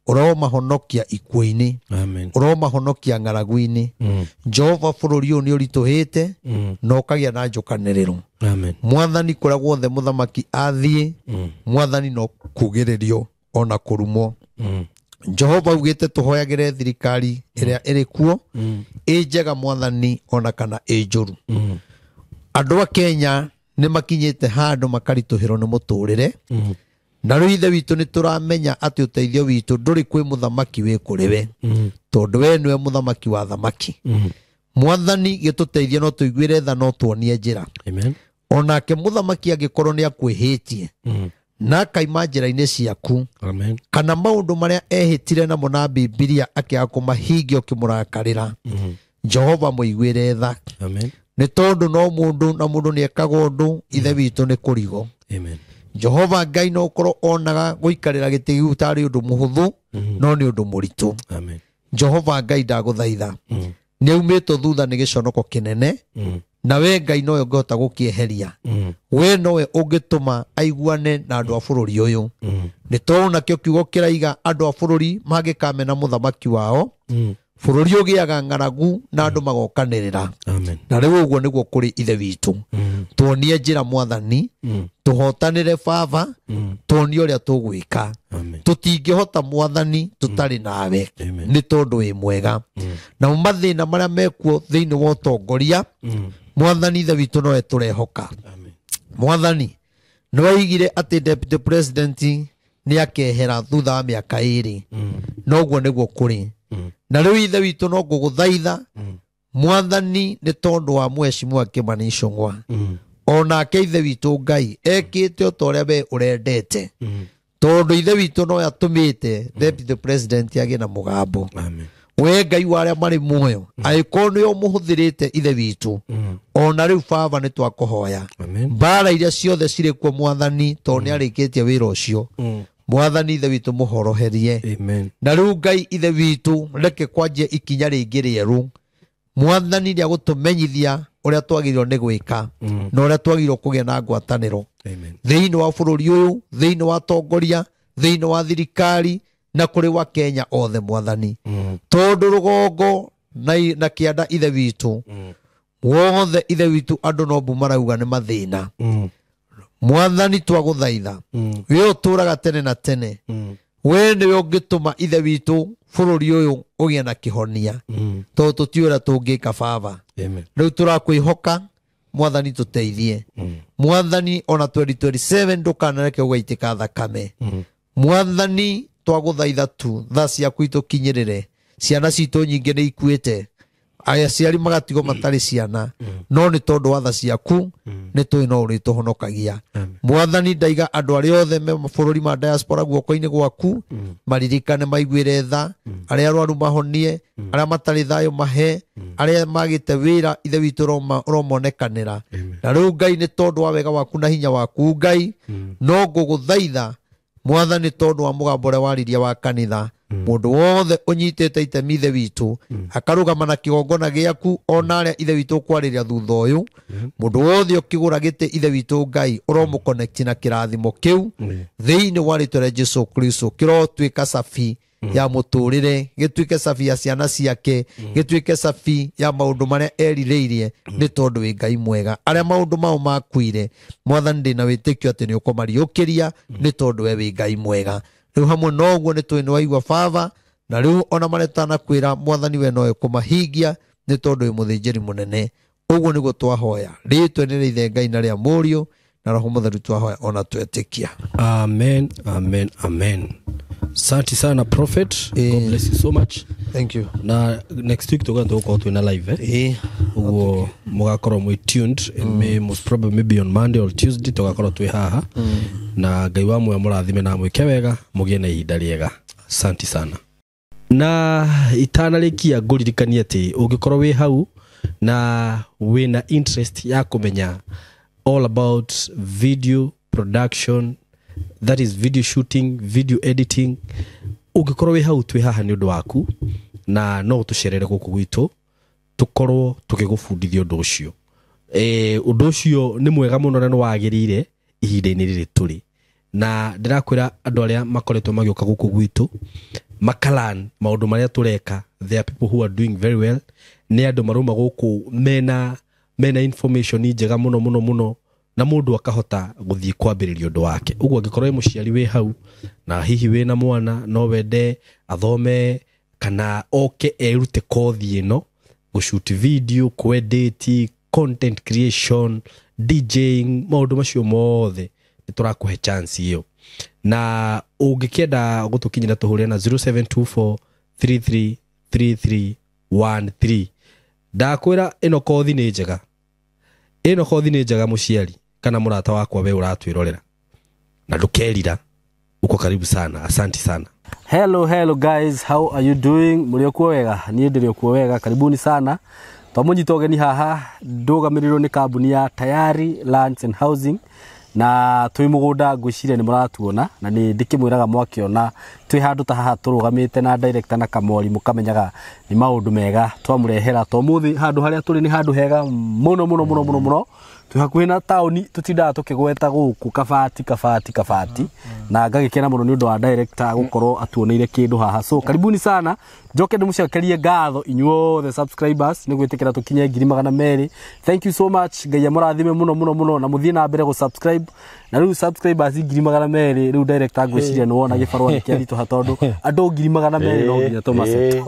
ũromahonokia ikuũ-inĩ, Amen. ũromahonokia ng'aragu-inĩ. Jehova bũrũri ũyũ nĩ ũritũhĩte na ũkagĩa na njũkanĩrĩro. Amen. Mwathani kũrĩa guothe mũthamaki athiĩ, mwathani no kugĩrĩrio ona kũrumwo. Jehova augĩte tũhoyagĩre thirikari ĩrĩa ĩrĩ kuo, ĩ njega mwathani ona kana ĩ njũru. Andũ a Kenya nĩ makinyĩte handũ makaritũhĩrwo nĩ mũtũrĩre. Na rĩu ithe witũ nĩ tũramenya atĩ ũteithio witũ ndũrĩ kwĩ mũthamaki wĩ kũrĩ we, tondũ we nĩwe mũthamaki wa thamaki. Mwathani gĩtũteithie no tũiguĩre tha no tuonie njĩra. Amen. Onake mũthamaki angĩkorwo nĩ akwĩhĩtie na akaima njĩra-inĩ ciaku, Amen. kana maũndũ marĩa ehĩtire namo na Bibilia akĩaga kũmahingia ũkĩmũrakarĩra, Jehova mũiguĩre tha. Amen. Nĩ tondũ no mũndũ na mũndũ nĩ ekaga ũndũ, ithe witũ nĩ kũrigo. Amen. Jehova Ngai no ũkorwo onaga gũikarĩra gĩtĩ gĩu tarĩ ũndũ mũhũthũ, no nĩ ũndũ mũritũ. Amen. Jehova Ngai ndagũthaitha, nĩ aumĩtwo thutha nĩ gĩconoko kĩnene, na we Ngai nowe ũngĩhota gũkĩeheria. We nowe ũngĩtũma aiguane na andũ a bũrũri ũyũ. Nĩ tondũ nakĩo kiugo kĩraiga andũ a bũrũri mangĩkamena mũthamaki wao, bũrũri ũgĩaga ng'aragu na andũ magokanĩrĩra. Amen. Na rĩu ũguo nĩguo kũrĩ ithe witũ. Tuonie njĩra mwathani, tũhotanĩre baba, tuonie ũrĩa tũgwĩka. Amen. Tũtingĩhota mwathani tũtarĩ nawe, Amen. nĩ tondũ wĩ mwega. Namo mathĩna marĩa mekuo thĩinĩ wa ũtongoria, mwathani ithe witũ nowe tũrehoka. Amen. Mwathani nĩ waigire atĩ deputy president nĩ akehera thutha wa mĩaka 2, noguo nĩguo kũrĩ. Na rĩu ithe witũ no ngũgũthaitha mwathani nĩ tondũ wa mheshimiwa Kimani Ichung'wa, onake ithe witũ Ngai ekĩte o ta ũrĩa we ũrendete, tondũ ithe witũ no atũmĩte deputy president agĩe na mũgambo. Amen. We Ngai wa arĩa marĩ muoyo, angĩkorwo nĩwe ũmũhũthĩrĩte ithe witũ, ona rĩu baba nĩ twakũhoya. Amen. Mbara iria ciothe cirĩ kuo mwathani, tondũ nĩ arĩkĩtie wĩra ũcio, mwathani ithe witũ mũhoroherie. Amen. Na rĩu Ngai ithe witũ reke kwanjia ikinya rĩngĩ rĩerũ mwathani rĩa gũtũmenyithia ũrĩa twagĩrĩirwo nĩ gwĩka na ũrĩa twagĩrĩirwo kũgĩa na ngwatanĩro Amen. thĩinĩ wa bũrũri ũyũ, thĩinĩ wa atongoria, thĩinĩ wa thirikari na kũrĩ wa Kenya othe mwathani. Tondũ rũgongo na kĩanda ithe witũ wothe ithe witũ andũ no mbu marauga nĩ mathĩna. Mwathani twagũthaitha, we ũtũraga tene na tene, we nĩwe ũngĩtũma ithe witũ bũrũri ũyũ ũgĩe na kĩhonia, tondũ tũtiũĩ ũrĩa tũngĩka baba. Amen. Rĩu tũrakwĩhoka mwathani tũteithie. Mwathani ona 2027 ndũkanareke ũgaitĩka thakame. Mwathani twagũthaitha tu tha ciaku itũkinyĩrĩre. Ciana citũ nyingĩ nĩ ikuĩte, aciari magatigwo matarĩ ciana, no nĩ tondũ wa tha ciaku nĩ tũĩ no ũrĩtũhonokagia. Mwathani ndaiga andũ arĩa othe me mabũrũri ma diaspora guoko-inĩ gwaku, maririkane maiguĩre tha, arĩa arwaru mahonie, arĩa matarĩ thayũ mahe, arĩa magĩte wĩra ithe witũ ũromonekanĩra. Na rĩu Ngai nĩ tondũ wa wega waku na hinya waku Ngai, no ngũgũthaitha mwathani tondũ wa mũgambo ũrĩa waririe wa kanitha, mũndũ wothe ũnyitĩte itemi ithe witũ akarũgama na kĩgongona gĩaku, ona arĩa ithe witũ ũkwarĩria thutha ũyũ, mũndũ wothe ũkĩgũra gĩtĩ ithe witũ Ngai ũromũconnect na kĩrathimo kĩu thĩinĩ wa rĩtwa rĩa Jesu Kristo, kĩrotuĩka cabi ya mũtũrĩre, gĩtuĩke cabi ya ciana ciake, gĩtuĩke cabi ya maũndũ marĩa erirĩirie, nĩ tondũ wĩ Ngai mwega. Arĩa maũndũ mao makuire, Mwathani ndĩna wĩtĩkio atĩ nĩ ũkũmariũkĩria, nĩ tondũ we wĩ Ngai mwega. Rĩu hamwe na ũguo nĩ tũĩ nĩ waigua Baba, na rĩu ona marĩa tũtanakwĩra Mwathani we nowe kũmahingia, nĩ tondũ wĩ mũthĩnjĩri mũnene. Ũguo nĩguo twahoya, rĩtwa nĩ rĩa Ithe Ngai na rĩa Mũriũ na Roho Mũtheru twahoya ona twetĩkia. Amen, amen, amen. Asante sana Prophet. God bless you so much. Thank you. Na next week tũgana tũgũkorwo twĩna live, eh? Ũguo mũgakorwo mwĩ tuned. It may most probably maybe on Monday or Tuesday tũgakorwo twĩ haha. Na Ngai wa muoyo mũrathime na mwĩke wega, mũgĩe na ihinda rĩega. Asante sana. Na itanarĩkia ngũririkanie atĩ ũngĩkorwo wĩ hau na wĩna interest ya kũmenya all about video production, that is video shooting, video editing, ũngĩkorwo wĩ hau twĩ haha nĩ ũndũ waku, na no ũtũcerere gũkũ gwitũ tũkorwo tũgĩgũbundithia ũndũ ũcio. Ũndũ ũcio nĩ mwega mũno na nĩ wagĩrĩire ihinda-inĩ rĩrĩ tũrĩ. Na ndĩrakwĩra andũ arĩa makoretwo magĩũka gũkũ gwitũ makalan maũndũ marĩa tũreka, there are people who are doing very well. Nĩ andũ marauma gũkũ mena information njega mũno mũno mũno, na mũndũ akahota gũthiĩ kwambĩrĩria ũndũ wake. Ũguo angĩkorwo wĩ mũciari wĩ hau na hihi wĩna mwana no wende athome kana oke erute kothi ĩno, gũshoot video, kwedit, content creation, DJing, maũndũ macio mothe nĩ tũrakũhe chance ĩyo. Na ũngĩkĩenda gũtũkinyĩra tũhũre na 0724 33 3313. Ndakwĩra ĩno kothi nĩ njega, ĩno kothi nĩ njega mũciari kana mũrata wakwa we ũratwĩrorera, na ndũkerira. Uko karibu sana, asante sana. Hello, hello guys, how are you doing? Mũrĩ okuo wega? Niĩ ndĩrĩ okuo wega, karibuni sana. Twamũnyita ũgeni haha ndũgamĩrĩirwo nĩ kambuni ya Tayari Lands and Housing, na twĩ mũgũnda ngwĩciria nĩ mũratuona, na nĩ ndĩkĩmwĩraga mwakĩona twĩ handũ ta haha tũrũgamĩte na director na Kamori, mũkamenyaga nĩ maũndũ mega twamũrehera. To mũthĩ handũ harĩa tũrĩ nĩ handũ hega mũno mũno mũno mũno mũno, twĩ hakuhĩ na taũni, tũtindaga tũkĩgweta gũkũ Kabati Kabati Kabati, na ngagĩkena mũno nĩ ũndũ wa director gũkorwo atuoneire kĩndũ haha. So karibuni sana, njoke ndĩmũcokerie ngatho inyuothe subscribers nĩ gwĩtĩkĩra tũkinye 200,000. Thank you so much, Ngai amũrathime mũno mũno mũno, na mũthiĩ na mbere gũ subscribe. Na rĩu subscribers 200,000 rĩu director ngwĩciria nĩ wona gĩbarũa nĩ kĩaritũha, tondũ andũ 200,000 no nginya tũmaceto.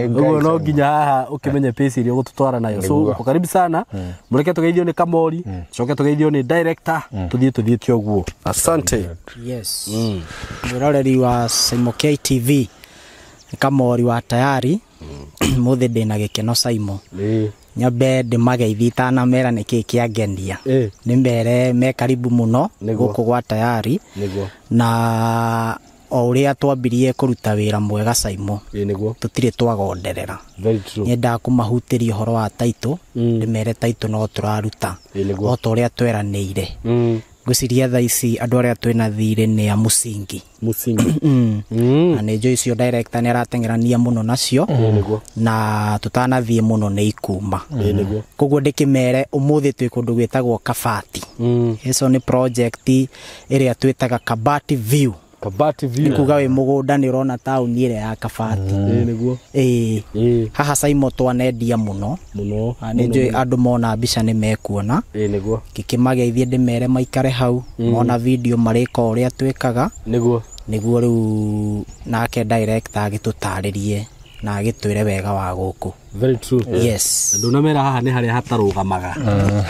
Ũguo no nginya haha ũkĩmenye pace ĩrĩa ũgũtũtwara nayo. So uko karibu sana, mũreke tũgeithio nĩ Kamori, coke tũgeithio nĩ director, tũthiĩ tũthiĩte ũguo. Asante. Yes. Mwĩroreri wa Saimo K TV, Kamori wa Tayari, mũthĩ ndĩna gĩkeno Saimo. Nyambe ndĩmageithie itanamera nĩkĩĩ kĩangenia. Nĩ mere me karibu mũno gũkũ gwa Tayari. Na o ũrĩa twambirie kũruta wĩra mwega Saimo, tũtirĩ twagonderera. Nyendaga kũmahutĩria ũhoro wa title, ndĩmere title no tũraruta o ta ũrĩa tweranĩire. Ngwĩciria thaa ici andũ arĩa twĩna thirĩ nĩ a mũcingi. Na nĩ njũĩ icio director nĩ arateng'erania mũno nacio, na tũtanathiĩ mũno nĩ ikuma. Koguo ndĩkĩmere ũmũthĩ twĩ kũndũ gwĩtagwo Kabati. Icio nĩ project ĩrĩa twĩtaga Kabati View. Kabati View. Nĩ kuga wĩ mũgũnda nĩ ũrona taũni ĩrĩa ya Kabati. Haha Saimo twanendia mũno. Nĩ njũĩ andũ mona mbica nĩ mekuona. Ngĩkĩmageithie ndĩmere maikare hau, mona video marĩka ũrĩa twĩkaga. Nĩguo rĩu nake director agĩtũtarĩrie na agĩtwĩre wega wa gũkũ. Very true. Yes. Ndũnamera haha nĩ harĩa hatarũgamaga,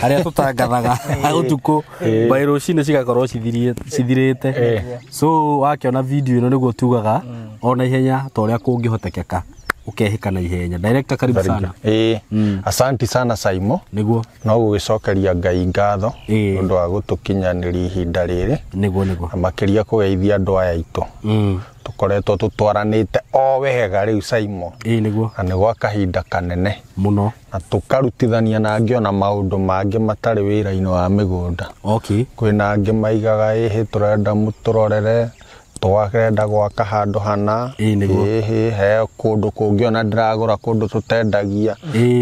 harĩa tũtangathaga ũtukũ, by rũcinĩ cigakorwo cithirĩte. So wakĩona video ĩno nĩguo tugaga ona ihenya ta ũrĩa kũngĩhotekeka ũkehĩka na ihenya. Director karibu sana. Asanti sana Saimo. Nĩguo. No gũgĩcokeria Ngai ngatho ũndũ wa gũtũkinyanĩria ihinda rĩrĩ. Nĩguo nĩguo. Na makĩria kũgeithia andũ aya aitũ. Tũkoretwo tũtwaranĩte o wega rĩu Saimo. Nĩguo. Na nĩ gwa kahinda kanene mũno. Na tũkarutithania na angĩ ona maũndũ mangĩ matarĩ wĩra-inĩ wa mĩgũnda. Kwĩna angĩ maigaga ĩhĩ tũrenda mũtũrorere, tũrenda gwaka handũ hana, ĩhĩ he kũndũ kũngĩ ona ndĩragũra kũndũ tũtendagia,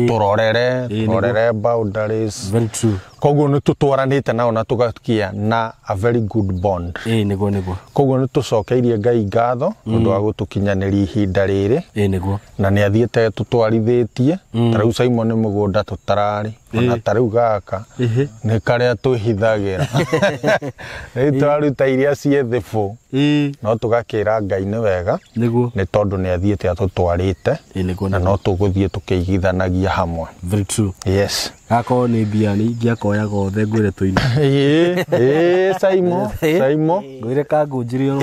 tũrorere, tũrorere boundaries. Very true. Koguo nĩ tũtwaranĩte nao na tũgakia na a very good bond. Nĩguo nĩguo. Koguo nĩ tũcokeirie Ngai ngatho ũndũ wa gũtũkinyanĩria ihinda rĩrĩ. Nĩguo. Na nĩ athiĩte tũtwarithĩtie. Ta rĩu Simon nĩ mũgũnda tũtararĩ. Ona ta rĩu gaka nĩ karĩa twĩhithagĩra. Rĩu tũraruta iria ciĩ thĩbũ. No tũgakĩra Ngai nĩ wega. Nĩguo. Nĩ tondũ nĩ athiĩte atũtwarĩte. Nĩguo. Na no tũgũthiĩ tũkĩigithanagia hamwe. Very true. Yes. Gakorwo nĩ mbia nĩ ingĩakoyaga othe ngwĩre tũine. Saimo, Saimo. Ngwĩre kangũnjĩre oro.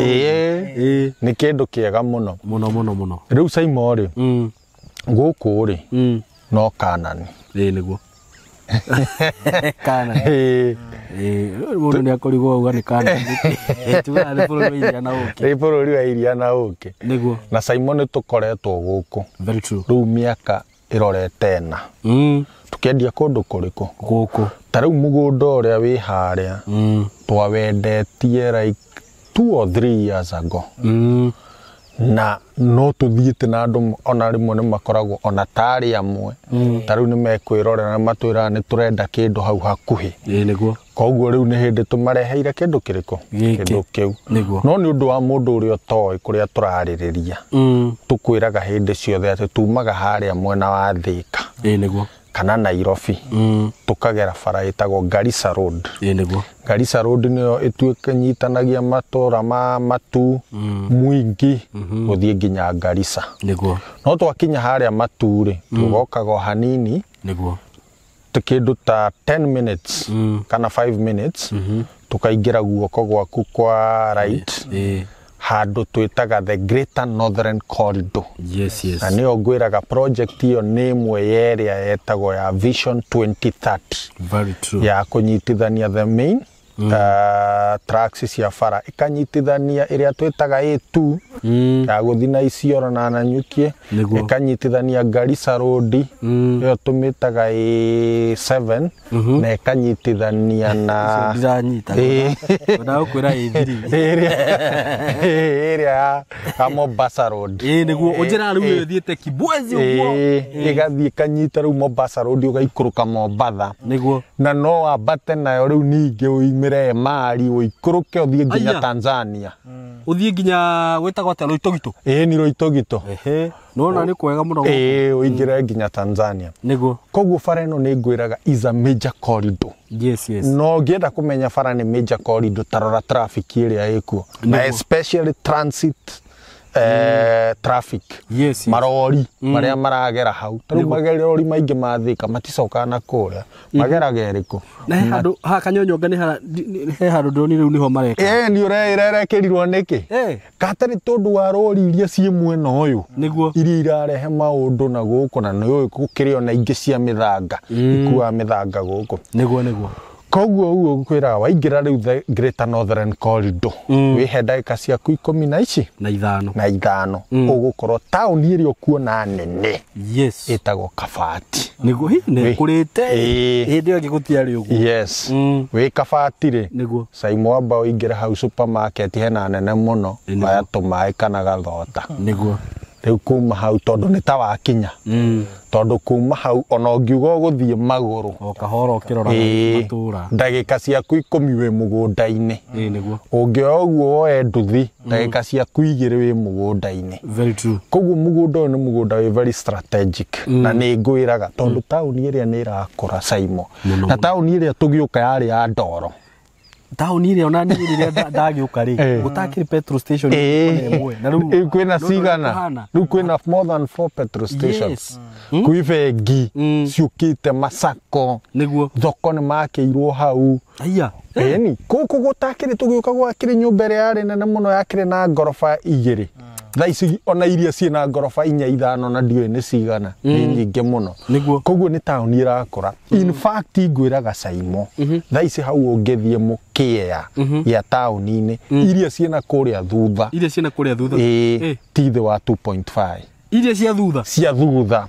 Nĩ kĩndũ kĩega mũno. Mũno mũno mũno. Rĩu Saimo rĩ, gũkũ rĩ, no Kanani. Nĩguo. Kanani. Mũndũ nĩ akorigwo auga nĩ Kanani. Tugaga nĩ bũrũri wa iria na ũkĩ. Nĩ bũrũri wa iria na ũkĩ. Nĩguo. Na Saimo nĩ tũkoretwo gũkũ. Very true. Rĩu mĩaka ĩrorete ĩna. Tũkĩendia kũndũ kũrĩkũ? Gũkũ. Ta rĩu mũgũnda ũrĩa wĩ harĩa, twawendetie like 2 or 3 years ago. Na no tũthiĩte na andũ ona rĩmwe nĩ makoragwo ona tarĩ amwe. Ta rĩu nĩ mekwĩrorera na matwĩraga nĩ tũrenda kĩndũ hau hakuhĩ. Nĩguo. Koguo rĩu nĩ hĩndĩ tũmareheire kĩndũ kĩrĩkũ? Kĩndũ kĩu. Nĩguo. No nĩ ũndũ wa mũndũ ũrĩa ũtoĩ kũrĩa tũrarĩrĩria. Tũkwĩraga hĩndĩ ciothe atĩ tumaga harĩa mwena wa Thika. Nĩguo. Kana Nairobi. Tukagera bara ĩtagwo Garissa Road. Nĩguo. Garissa Road nĩyo ĩtuĩkanyitanagia matũra ma Matu, Mwingi, gũthiĩ nginya Garissa. Nĩguo. No twakinya harĩa Matu rĩ, tũgokaga o hanini. Nĩguo. Kĩndũ ta 10 minutes kana 5 minutes, tukaingĩra guoko gwaku kwa right. Handũ twĩtaga the Greater Northern Corridor. Yes, yes. Na nĩyo ngwĩraga project ĩyo nĩ ĩmwe ya ĩrĩa yetagwo ya Vision 2030. Very true. Ya kũnyitithania the main tracks cia bara ĩkanyitithania ĩrĩa twĩtaga A2 ya gũthiĩ na Isiolo na Nanyuki, ĩkanyitithania Garissa Road ĩyo tũmĩtaga A7 na ĩkanyitithania na ndiranyita ndagũkwĩra A3 ĩrĩa ya Mombasa Road. Nĩguo ũnjĩra rĩu ĩthiĩte Kibwezi ũguo ĩgathiĩ ĩkanyita rĩu Mombasa Road ũgaikũrũka Mombatha. Nĩguo. Na no wambate nayo rĩu ningĩ ũimĩre Emali ũikũrũke ũthiĩ nginya Tanzania. Ũthiĩ nginya gwĩtagwo atĩa Loitogito? Nĩ Loitogito. Nĩwona nĩ kwega mũno. Ũingĩre nginya Tanzania. Nĩguo. Koguo bara ĩno nĩ ngwĩraga is a major corridor. Yes, yes. No ũngĩenda kũmenya bara nĩ major corridor ta rora traffic ĩrĩa ĩkuo. Na especially transit traffic. Yes, yes. Marori marĩa maragera hau. Ta rĩu magerori maingĩ ma Thika maticokaga na kũrĩa. Mageraga ĩrĩkũ? Na he handũ ha Kanyonyonga nĩ he handũ ndĩronire rĩu nĩho mareka. Nĩ ũrerekĩrirwo nĩkĩ? Gatarĩ tondũ wa rori iria ciĩ mwena ũyũ. Nĩguo. Iria irarehe maũndũ na gũkũ na nĩ ũĩ gũkĩrĩ ona ingĩ cia mĩthanga. Ikuaga mĩthanga gũkũ. Nĩguo nĩguo. Koguo ũguo ngwĩraga waingĩra rĩu the Greater Northern Corridor wĩhe ndagĩka ciaku ikũmi na ici na ithano na ithano ũgũkorwo taũni ĩrĩa ũkuona nene. Yes. Ĩtagwo Kabati. Nĩguo hihi nĩ kũrĩte hĩndĩ ĩyo ĩngĩ gũtiarĩ ũguo. Yes. Wĩ Kabati rĩ, Nĩguo. Saimo amba ũingĩre hau supermarket hena nene mũno oya tũmaĩ kana gathota. Nĩguo. Rĩu kuma hau tondũ nĩ ta wakinya. Tondũ kuma hau ona ũngiuga ũgũthiĩ magũrũ o kahora ũkĩrora matũra ndagĩka ciaku ikũmi wĩ mũgũnda-inĩ. Nĩguo. Ũngĩoya ũguo woe nduthi ndagĩka ciaku igĩrĩ wĩ mũgũnda-inĩ. Very true. Koguo mũgũnda ũyũ nĩ mũgũnda wĩ very strategic. Na nĩ ngwĩraga tondũ taũni ĩrĩa nĩ ĩrakũra Saimo. Na taũni ĩrĩa tũgĩũka yarĩ ya ndoro. Taũni ĩrĩa ona niĩ rĩrĩa ndagĩũka rĩ, gũtakĩrĩ petrol station ĩmwe. Na rĩu kwĩna cigana? Rĩu kwĩna more than 4 petrol stations. Kwĩ bengi ciũkĩte Masako. Nĩguo. Thoko nĩ makĩirwo hau. Aya. Ĩni, gũkũ gũtakĩrĩ tũgĩũka gwakĩrĩ nyũmba ĩrĩa yarĩ nene mũno yakĩrĩ na ngoroba igĩrĩ. Thaa ici ona iria ciĩ na ngoroba inya ithano na ndiũĩ nĩ cigana. Nĩ nyingĩ mũno. Nĩguo. Koguo nĩ taũni ĩrakũra. In fact ngwĩraga Saimo, thaa ici hau ũngĩthiĩ mũkĩea ya taũni-inĩ, iria ciĩna kũrĩa thutha. Iria ciĩna kũrĩa thutha. Ti thĩ wa 2.5. Iria cia thutha? Cia thutha.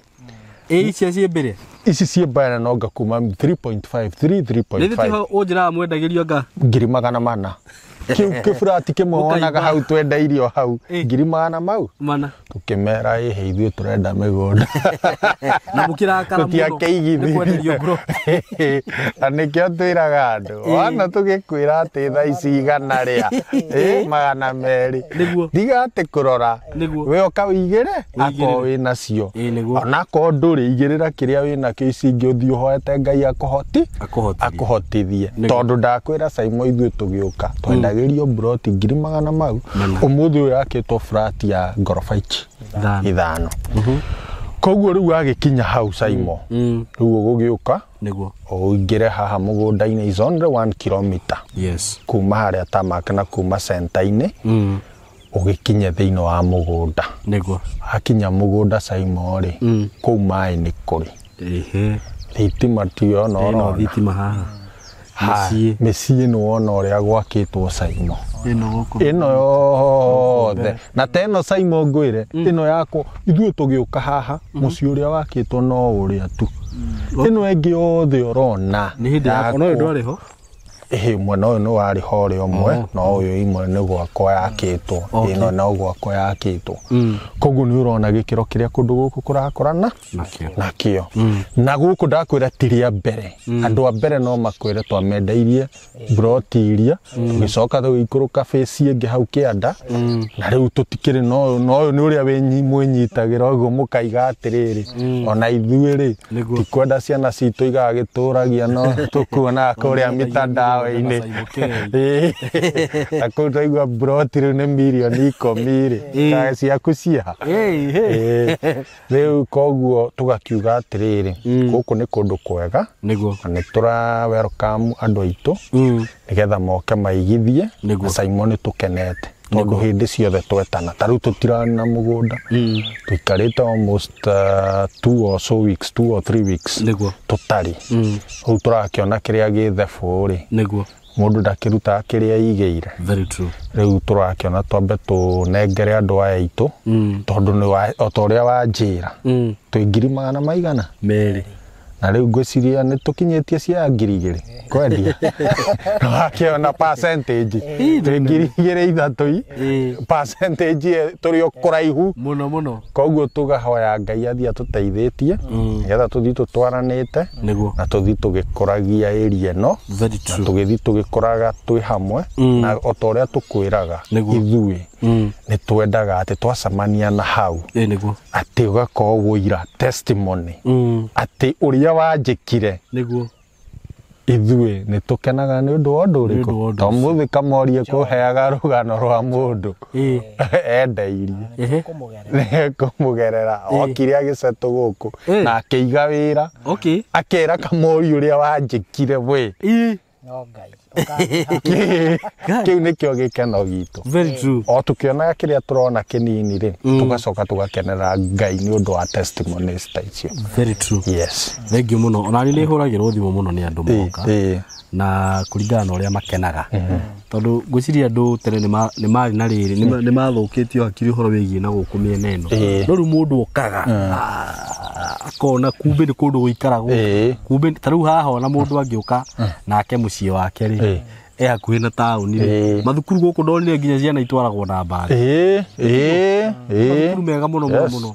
Ici ciĩ mbere? Ici ciĩ mbere no nga kuma 3.5, 3, 3.5. Nĩ thĩ ũnjĩraga mwendagĩrio anga? Ngiri magana mana. Kĩu kĩburati kĩmwe wonaga hau twendeirio hau ngiri magana mau mana tũkĩmera ĩhĩ ithuĩ tũrenda mĩgũnda na mũkĩrakara mũno tũtiakĩigithia kwenderio nguro na nĩkĩo twĩraga andũ wana tũgĩkwĩra atĩ thaa ici igana rĩa 200 tiga atĩ kũrora we ũka wĩigĩre akorwo wĩ nacio onakorwo ndũrĩ igĩrĩra kĩrĩa wĩ nakĩo ici ingĩ ũthiĩ ũhoete Ngai akũhotithie tondũ ndakwĩra Saimo ithuĩ tũgĩũka twendagĩrio mburoti ngiri magana mau ũmũthĩ ũyũ yakĩtwo flat ya ngoroba ici ithano koguo rĩu agĩkinya hau Saimo rĩu ũgũgĩũka nĩguo ũingĩre haha mũgũnda-inĩ is only 1 kilometer yes kuma harĩa tarmac na kuma center-inĩ ũgĩkinye thĩinĩ wa mũgũnda nĩguo akinya mũgũnda Saimo rĩ kũu maĩ nĩ kũrĩ thitima tiyo no ĩno thitima haha mĩciĩ nĩ wona ũrĩa gwakĩtwo Saimo ĩno yothe na ta ĩno Saimo ngwĩre ĩno yakwo ithuĩ tũgĩũka haha mũciĩ ũrĩa wakĩtwo no ũrĩa tu ĩno ĩngĩ yothe ũrona nĩ hĩndĩ yakwo no ndwarĩ ho ĩhĩ mwena ũyũ nĩ warĩ ho ũrĩa ũmwe no ũyũ imwe nĩ gwakwa yakĩtwo ĩno no gwakwa yakĩtwo koguo nĩ ũrona gĩkĩro kĩrĩa kũndũ gũkũ kũrakũrana nakĩo na gũkũ ndakwĩra ti rĩa mbere andũ a mbere no makwĩre twamendeirie mburoti iria tũgĩcoka tũgĩikũrũka bĩci ĩngĩ hau kĩanda na rĩu tũtikĩrĩ na ũyũ na ũyũ nĩ ũrĩa mwĩnyitagĩra ũguo mũkaiga atĩrĩrĩ ona ithuĩ rĩ tikwenda ciana citũ igagĩtũragia no tũkuonaga kũrĩa mitandao na kũu twaigua mburoti rĩu nĩ mirioni 10 rĩ kae ciaku ciaha rĩu koguo tũgakiuga atĩrĩrĩ gũkũ nĩ kũndũ kwega nĩguo na nĩ tũra welcome andũ aitũ nĩgetha moke maigithie na Saimo nĩ tũkenete tondũ hĩndĩ ciothe twetana ta rĩu tũtirarĩ na mũgũnda tũikarĩte almost 2 or so weeks 2 or 3 weeks nĩguo tũtarĩ rĩu tũrakĩona kĩrĩa gĩthebũ rĩ nĩguo mũndũ ndakĩrutaga kĩrĩa aigĩire very true rĩu tũrakĩona twambe tũnengere andũ aya aitũ tondũ nĩ o ta ũrĩa wanjĩra twĩ ngiri magana maigana merĩ na rĩu ngwĩciria nĩ tũkinyĩtie cia 2,000 kwendia wakĩona percentage twĩ 2,000 3 percentage tũrĩ o kũraihu mũno mũno koguo tũgahoya Ngai athiĩ atũteithĩtie nĩgetha tũthiĩ tũtwaranĩte nĩguo na tũthiĩ tũgĩkũragia area ĩno very true na tũgĩthiĩ tũgĩkũraga twĩ hamwe na o ta ũrĩa tũkwĩraga ithuĩ nĩ twendaga atĩ twacemania na hau nĩguo atĩ ũgakorwo wũira testimony atĩ ũrĩa wanjĩkire nĩguo ithuĩ nĩ tũkenaga nĩ ũndũ wa ũndũ ũrĩkũ to mũthĩ Kamorie kũheaga rũgano rwa mũndũ endeirie kũmũgerera okire agĩcetwo gũkũ na akĩiga wĩra akera Kamori ũrĩa wanjĩkire we no Ngai kĩu nĩkĩo gĩkeno gitũ very true o tũkĩonaga kĩrĩa tũrona kĩnini rĩ tũgacoka tũgakenera Ngai nĩ ũndũ wa testimonies ta icio very true yes thank you mũno ona niĩ nĩ hũragĩrwo thimũ mũno nĩ andũ moka na kũringana na ũrĩa makenaga tondũ ngwĩciria andũ tene nĩ marĩ na rĩrĩ nĩ mathũkĩtio hakiri ũhoro wĩgiĩ na gũkũ mĩena ĩno no rĩu mũndũ okaga akona kumbĩ nĩ kũndũ gũikaragwo kumbĩ ta rĩu haha ona mũndũ angĩũka nake mũciĩ wake rĩ hakuhĩ na taũni rĩ mathukuru gũkũ ndonire nginya ciana itwaragwo na mbathi mathukuru mega mũno mũno mũno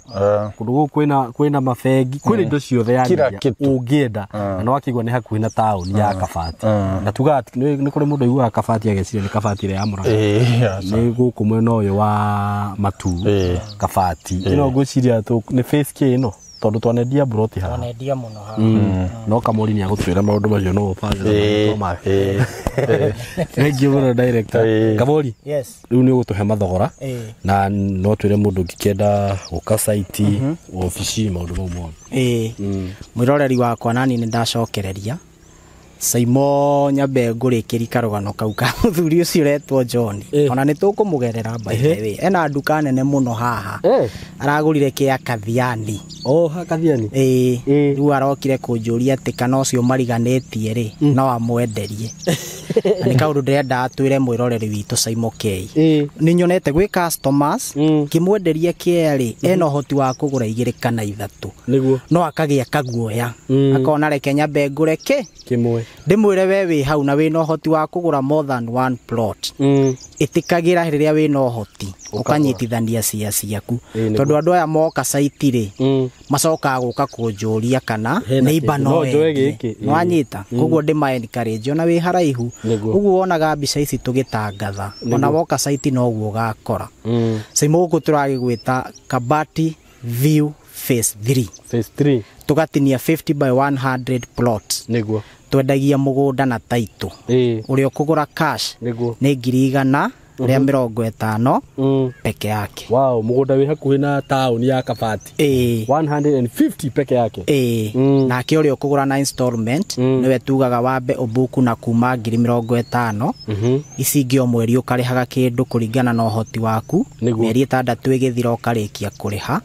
kũndũ gũkũ kwĩna mabengi kwĩna indo ciothe yani ũngĩenda na nĩ wakĩigua nĩ hakuhĩ na taũni ya Kabati na tugaga nĩ kũrĩ mũndũ aiguaga Kabati ageciria nĩ Kabati ĩrĩa ya Mũrang'a nĩ gũkũ mwena ũyũ wa Matuu Kabati ĩno ngwĩciria nĩ phase K ĩno tondũ twanendia mburoti haha twanendia mũno haha no Kamori nĩ agũtwĩra maũndũ macio no ũbangĩre make thank you mũno director Kamori yes rĩu nĩ ũgũtũhe mathogora na no twĩre mũndũ ũngĩkĩenda gũka site obici maũndũ mau mothe mwĩroreri wakwa nani nĩ ndacokereria Saimo nyambe ngũrĩkĩri karũgano kau ka mũthuri ũcio ũretwo John ona nĩ tũkũmũgerera by the way ena nduka nene mũno haha aragũrire kĩa Kathiani Kathiani rĩu arokire kũnjũria atĩ kana ũcio mariganĩtie rĩ no amwenderie na nĩ kaũndũ ndĩrenda twĩre mwĩroreri witũ Saimo K nĩ nyonete gwĩ customers kĩmwenderia kĩa rĩ ena ũhoti wa kũgũra 2 kana 3 nĩguo no akagĩa kaguoya akona reke nyambe ngũre kĩ kĩmwe Ndĩmwĩre we wĩ hau na wĩna ũhoti wa kũgũra more than one plot. Ĩtĩkagĩra rĩrĩa wĩna ũhoti ũkanyitithania cia ciaku tondũ andũ aya moka site rĩ macokaga gũka kũnjũria kana neighbor no endie nĩwanyita koguo ndĩma encourage ona wĩ haraihu ũguo wonaga mbica ici tũgĩtangatha ona woka site noguo ũgakora. Saimo gũkũ tũragĩgwĩta Kabati View Phase 3. Phase 3 tũgatinia 50 by 100 plots. Nĩguo twendagia mũgũnda na title. Ũrĩa ũkũgũra cash nĩ 150,000 peke yake. Wow, mũgũnda wĩ hakuhĩ na taũni ya Kabati. 150 peke yake. Nake ũrĩa ũkũgũra na installment nĩwe tugaga wambe ũbuku na kuma 50,000. Ici ingĩ o mweri ũkarĩhaga kĩndũ kũringana na ũhoti waku. Mĩeri 6 ĩgĩthira ũkarĩkia kũrĩha.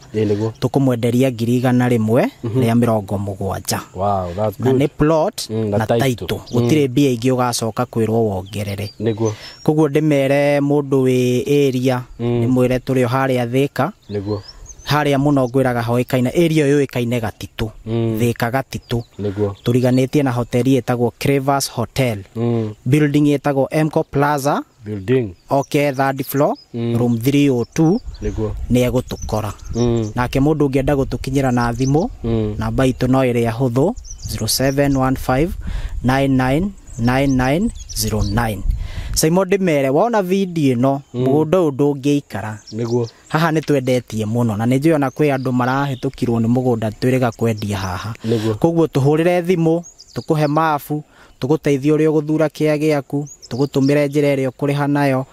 Tũkũmwenderia 170,000. Wow, that's good. Na nĩ plot na title. Gũtirĩ mbia ingĩ ũgacoka kwĩrwo wongerere. Nĩguo. Koguo ndĩmere mũndũ wĩ area ndĩmwĩre tũrĩ o harĩa Thĩka. Nĩguo. Harĩa mũno ngwĩraga hoĩkaine area yũĩkaine Gatitũ. Thĩka Gatitũ. Nĩguo. Tũriganĩtie na hoteli ĩtagwo Crevas Hotel. Building ĩtagwo Mco Plaza. Building. Okay, third floor, room 302. Nĩguo. Nĩ egũtũkora. Nake mũndũ ũngĩenda gũtũkinyĩra na thimũ, namba itũ no ĩrĩa hũthũ 0715 999909. Saimo ndĩmere wona video ĩno mũgũnda ũyũ ndũngĩikara. Nĩguo. Haha nĩ twendetie mũno na nĩ njũĩ ona kwĩ andũ marahĩtũkirwo nĩ mũgũnda twĩrĩga kwendia haha. Koguo tũhũrĩre thimũ, tũkũhe mabu, tũgũteithie ũrĩa ũgũthura kĩa gĩaku, tũgũtũmĩre njĩra ĩrĩa ũkũrĩha nayo,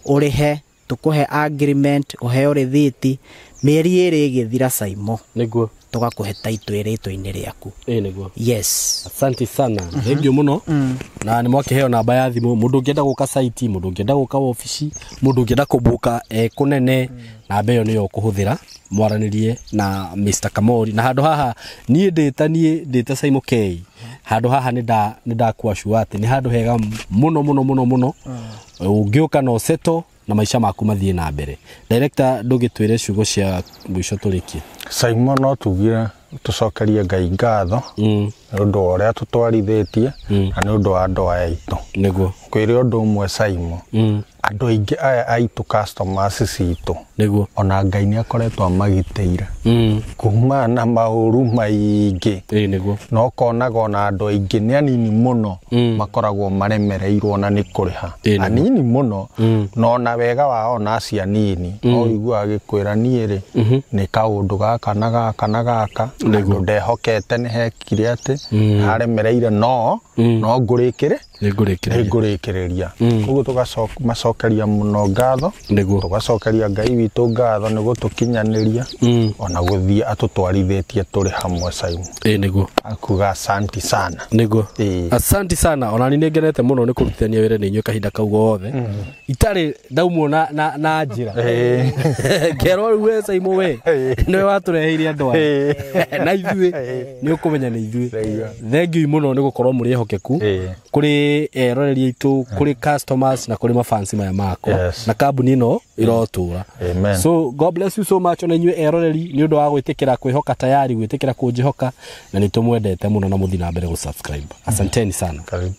ũrĩhe, tũkũhe agreement, ũheo rĩthiti, mĩeri 2 ĩgĩthira Saimo. Nĩguo. Tũgakũhe title ĩrĩtwa-inĩ rĩaku. Nĩguo. Yes. Asante sana. Thank you mũno. Na nĩ mwakĩheo namba ya thimũ mũndũ ũngĩenda gũka site, mũndũ ũngĩenda gũka ofici, mũndũ ũngĩenda kũbuka kũnene, namba ĩyo nĩyo ũkũhũthĩra mwaranĩrie na Mr. Kamori. Na handũ haha niĩ ndĩta Saimo K. Handũ haha nĩ ndakuacua atĩ nĩ handũ hega mũno mũno mũno mũno. Ũngĩũka na ũseto na maica maku mathiĩ na mbere. Director ndũgĩtwĩre ciugo cia mũico tũrĩkie. Saimo no tugire tũcokerie Ngai ngatho nĩ ũndũ wa ũrĩa tũtwarithĩtie na nĩ ũndũ wa andũ aya aitũ. Nĩguo. Kwĩrĩ ũndũ ũmwe Saimo, andũ aingĩ aya aitũ customers citũ. Nĩguo. Ona Ngai nĩ akoretwo amagitĩire kumana na maũru maingĩ. Nĩguo. Na ũkonaga ona andũ aingĩ nĩ anini mũno makoragwo maremereirwo na nĩ kũrĩha. Anini mũno na ona wega wao ona acio anini no ũiguaga agĩkwĩra niĩ rĩ nĩ kaũndũ gaka na gaka na gaka andũ ndehokete nĩ hekire atĩ haremereire no ngũrĩkĩre nĩngũrĩkĩrĩria. Koguo tũgamacokeria mũno ngatho, tũgacokeria Ngai witũ ngatho nĩ gũtũkinyanĩria ona gũthiĩ atũtwarithĩtie tũrĩ hamwe Saimo. Nĩguo. Akuga asanti sana. Nĩguo. Asanti sana. Ona niĩ nĩngenete mũno nĩ kũrutithania wĩra na inyuĩ kahinda kau gothe. Itarĩ ndaumwo na njĩra. Ngerwo rĩu we Saimo we nĩwe watũreheire andũ aya. Na ithuĩ nĩ ũkũmenya nĩ ithuĩ. Thengiũ mũno nĩ gũkorwo mũrĩ ehokeku kũrĩ eroreri aitũ, kũrĩ customers na kũrĩ mafansi maya makwa na kambuni ĩno ĩrotũra. So God bless you so much ona inyuĩ eroreri nĩ ũndũ wa gwĩtĩkĩra kwĩhoka tayari gwĩtĩkĩra kũnjĩhoka na nĩ tũmwendete mũno na mũthiĩ na mbere gũ subscribe. Asanteni sana. Karibu.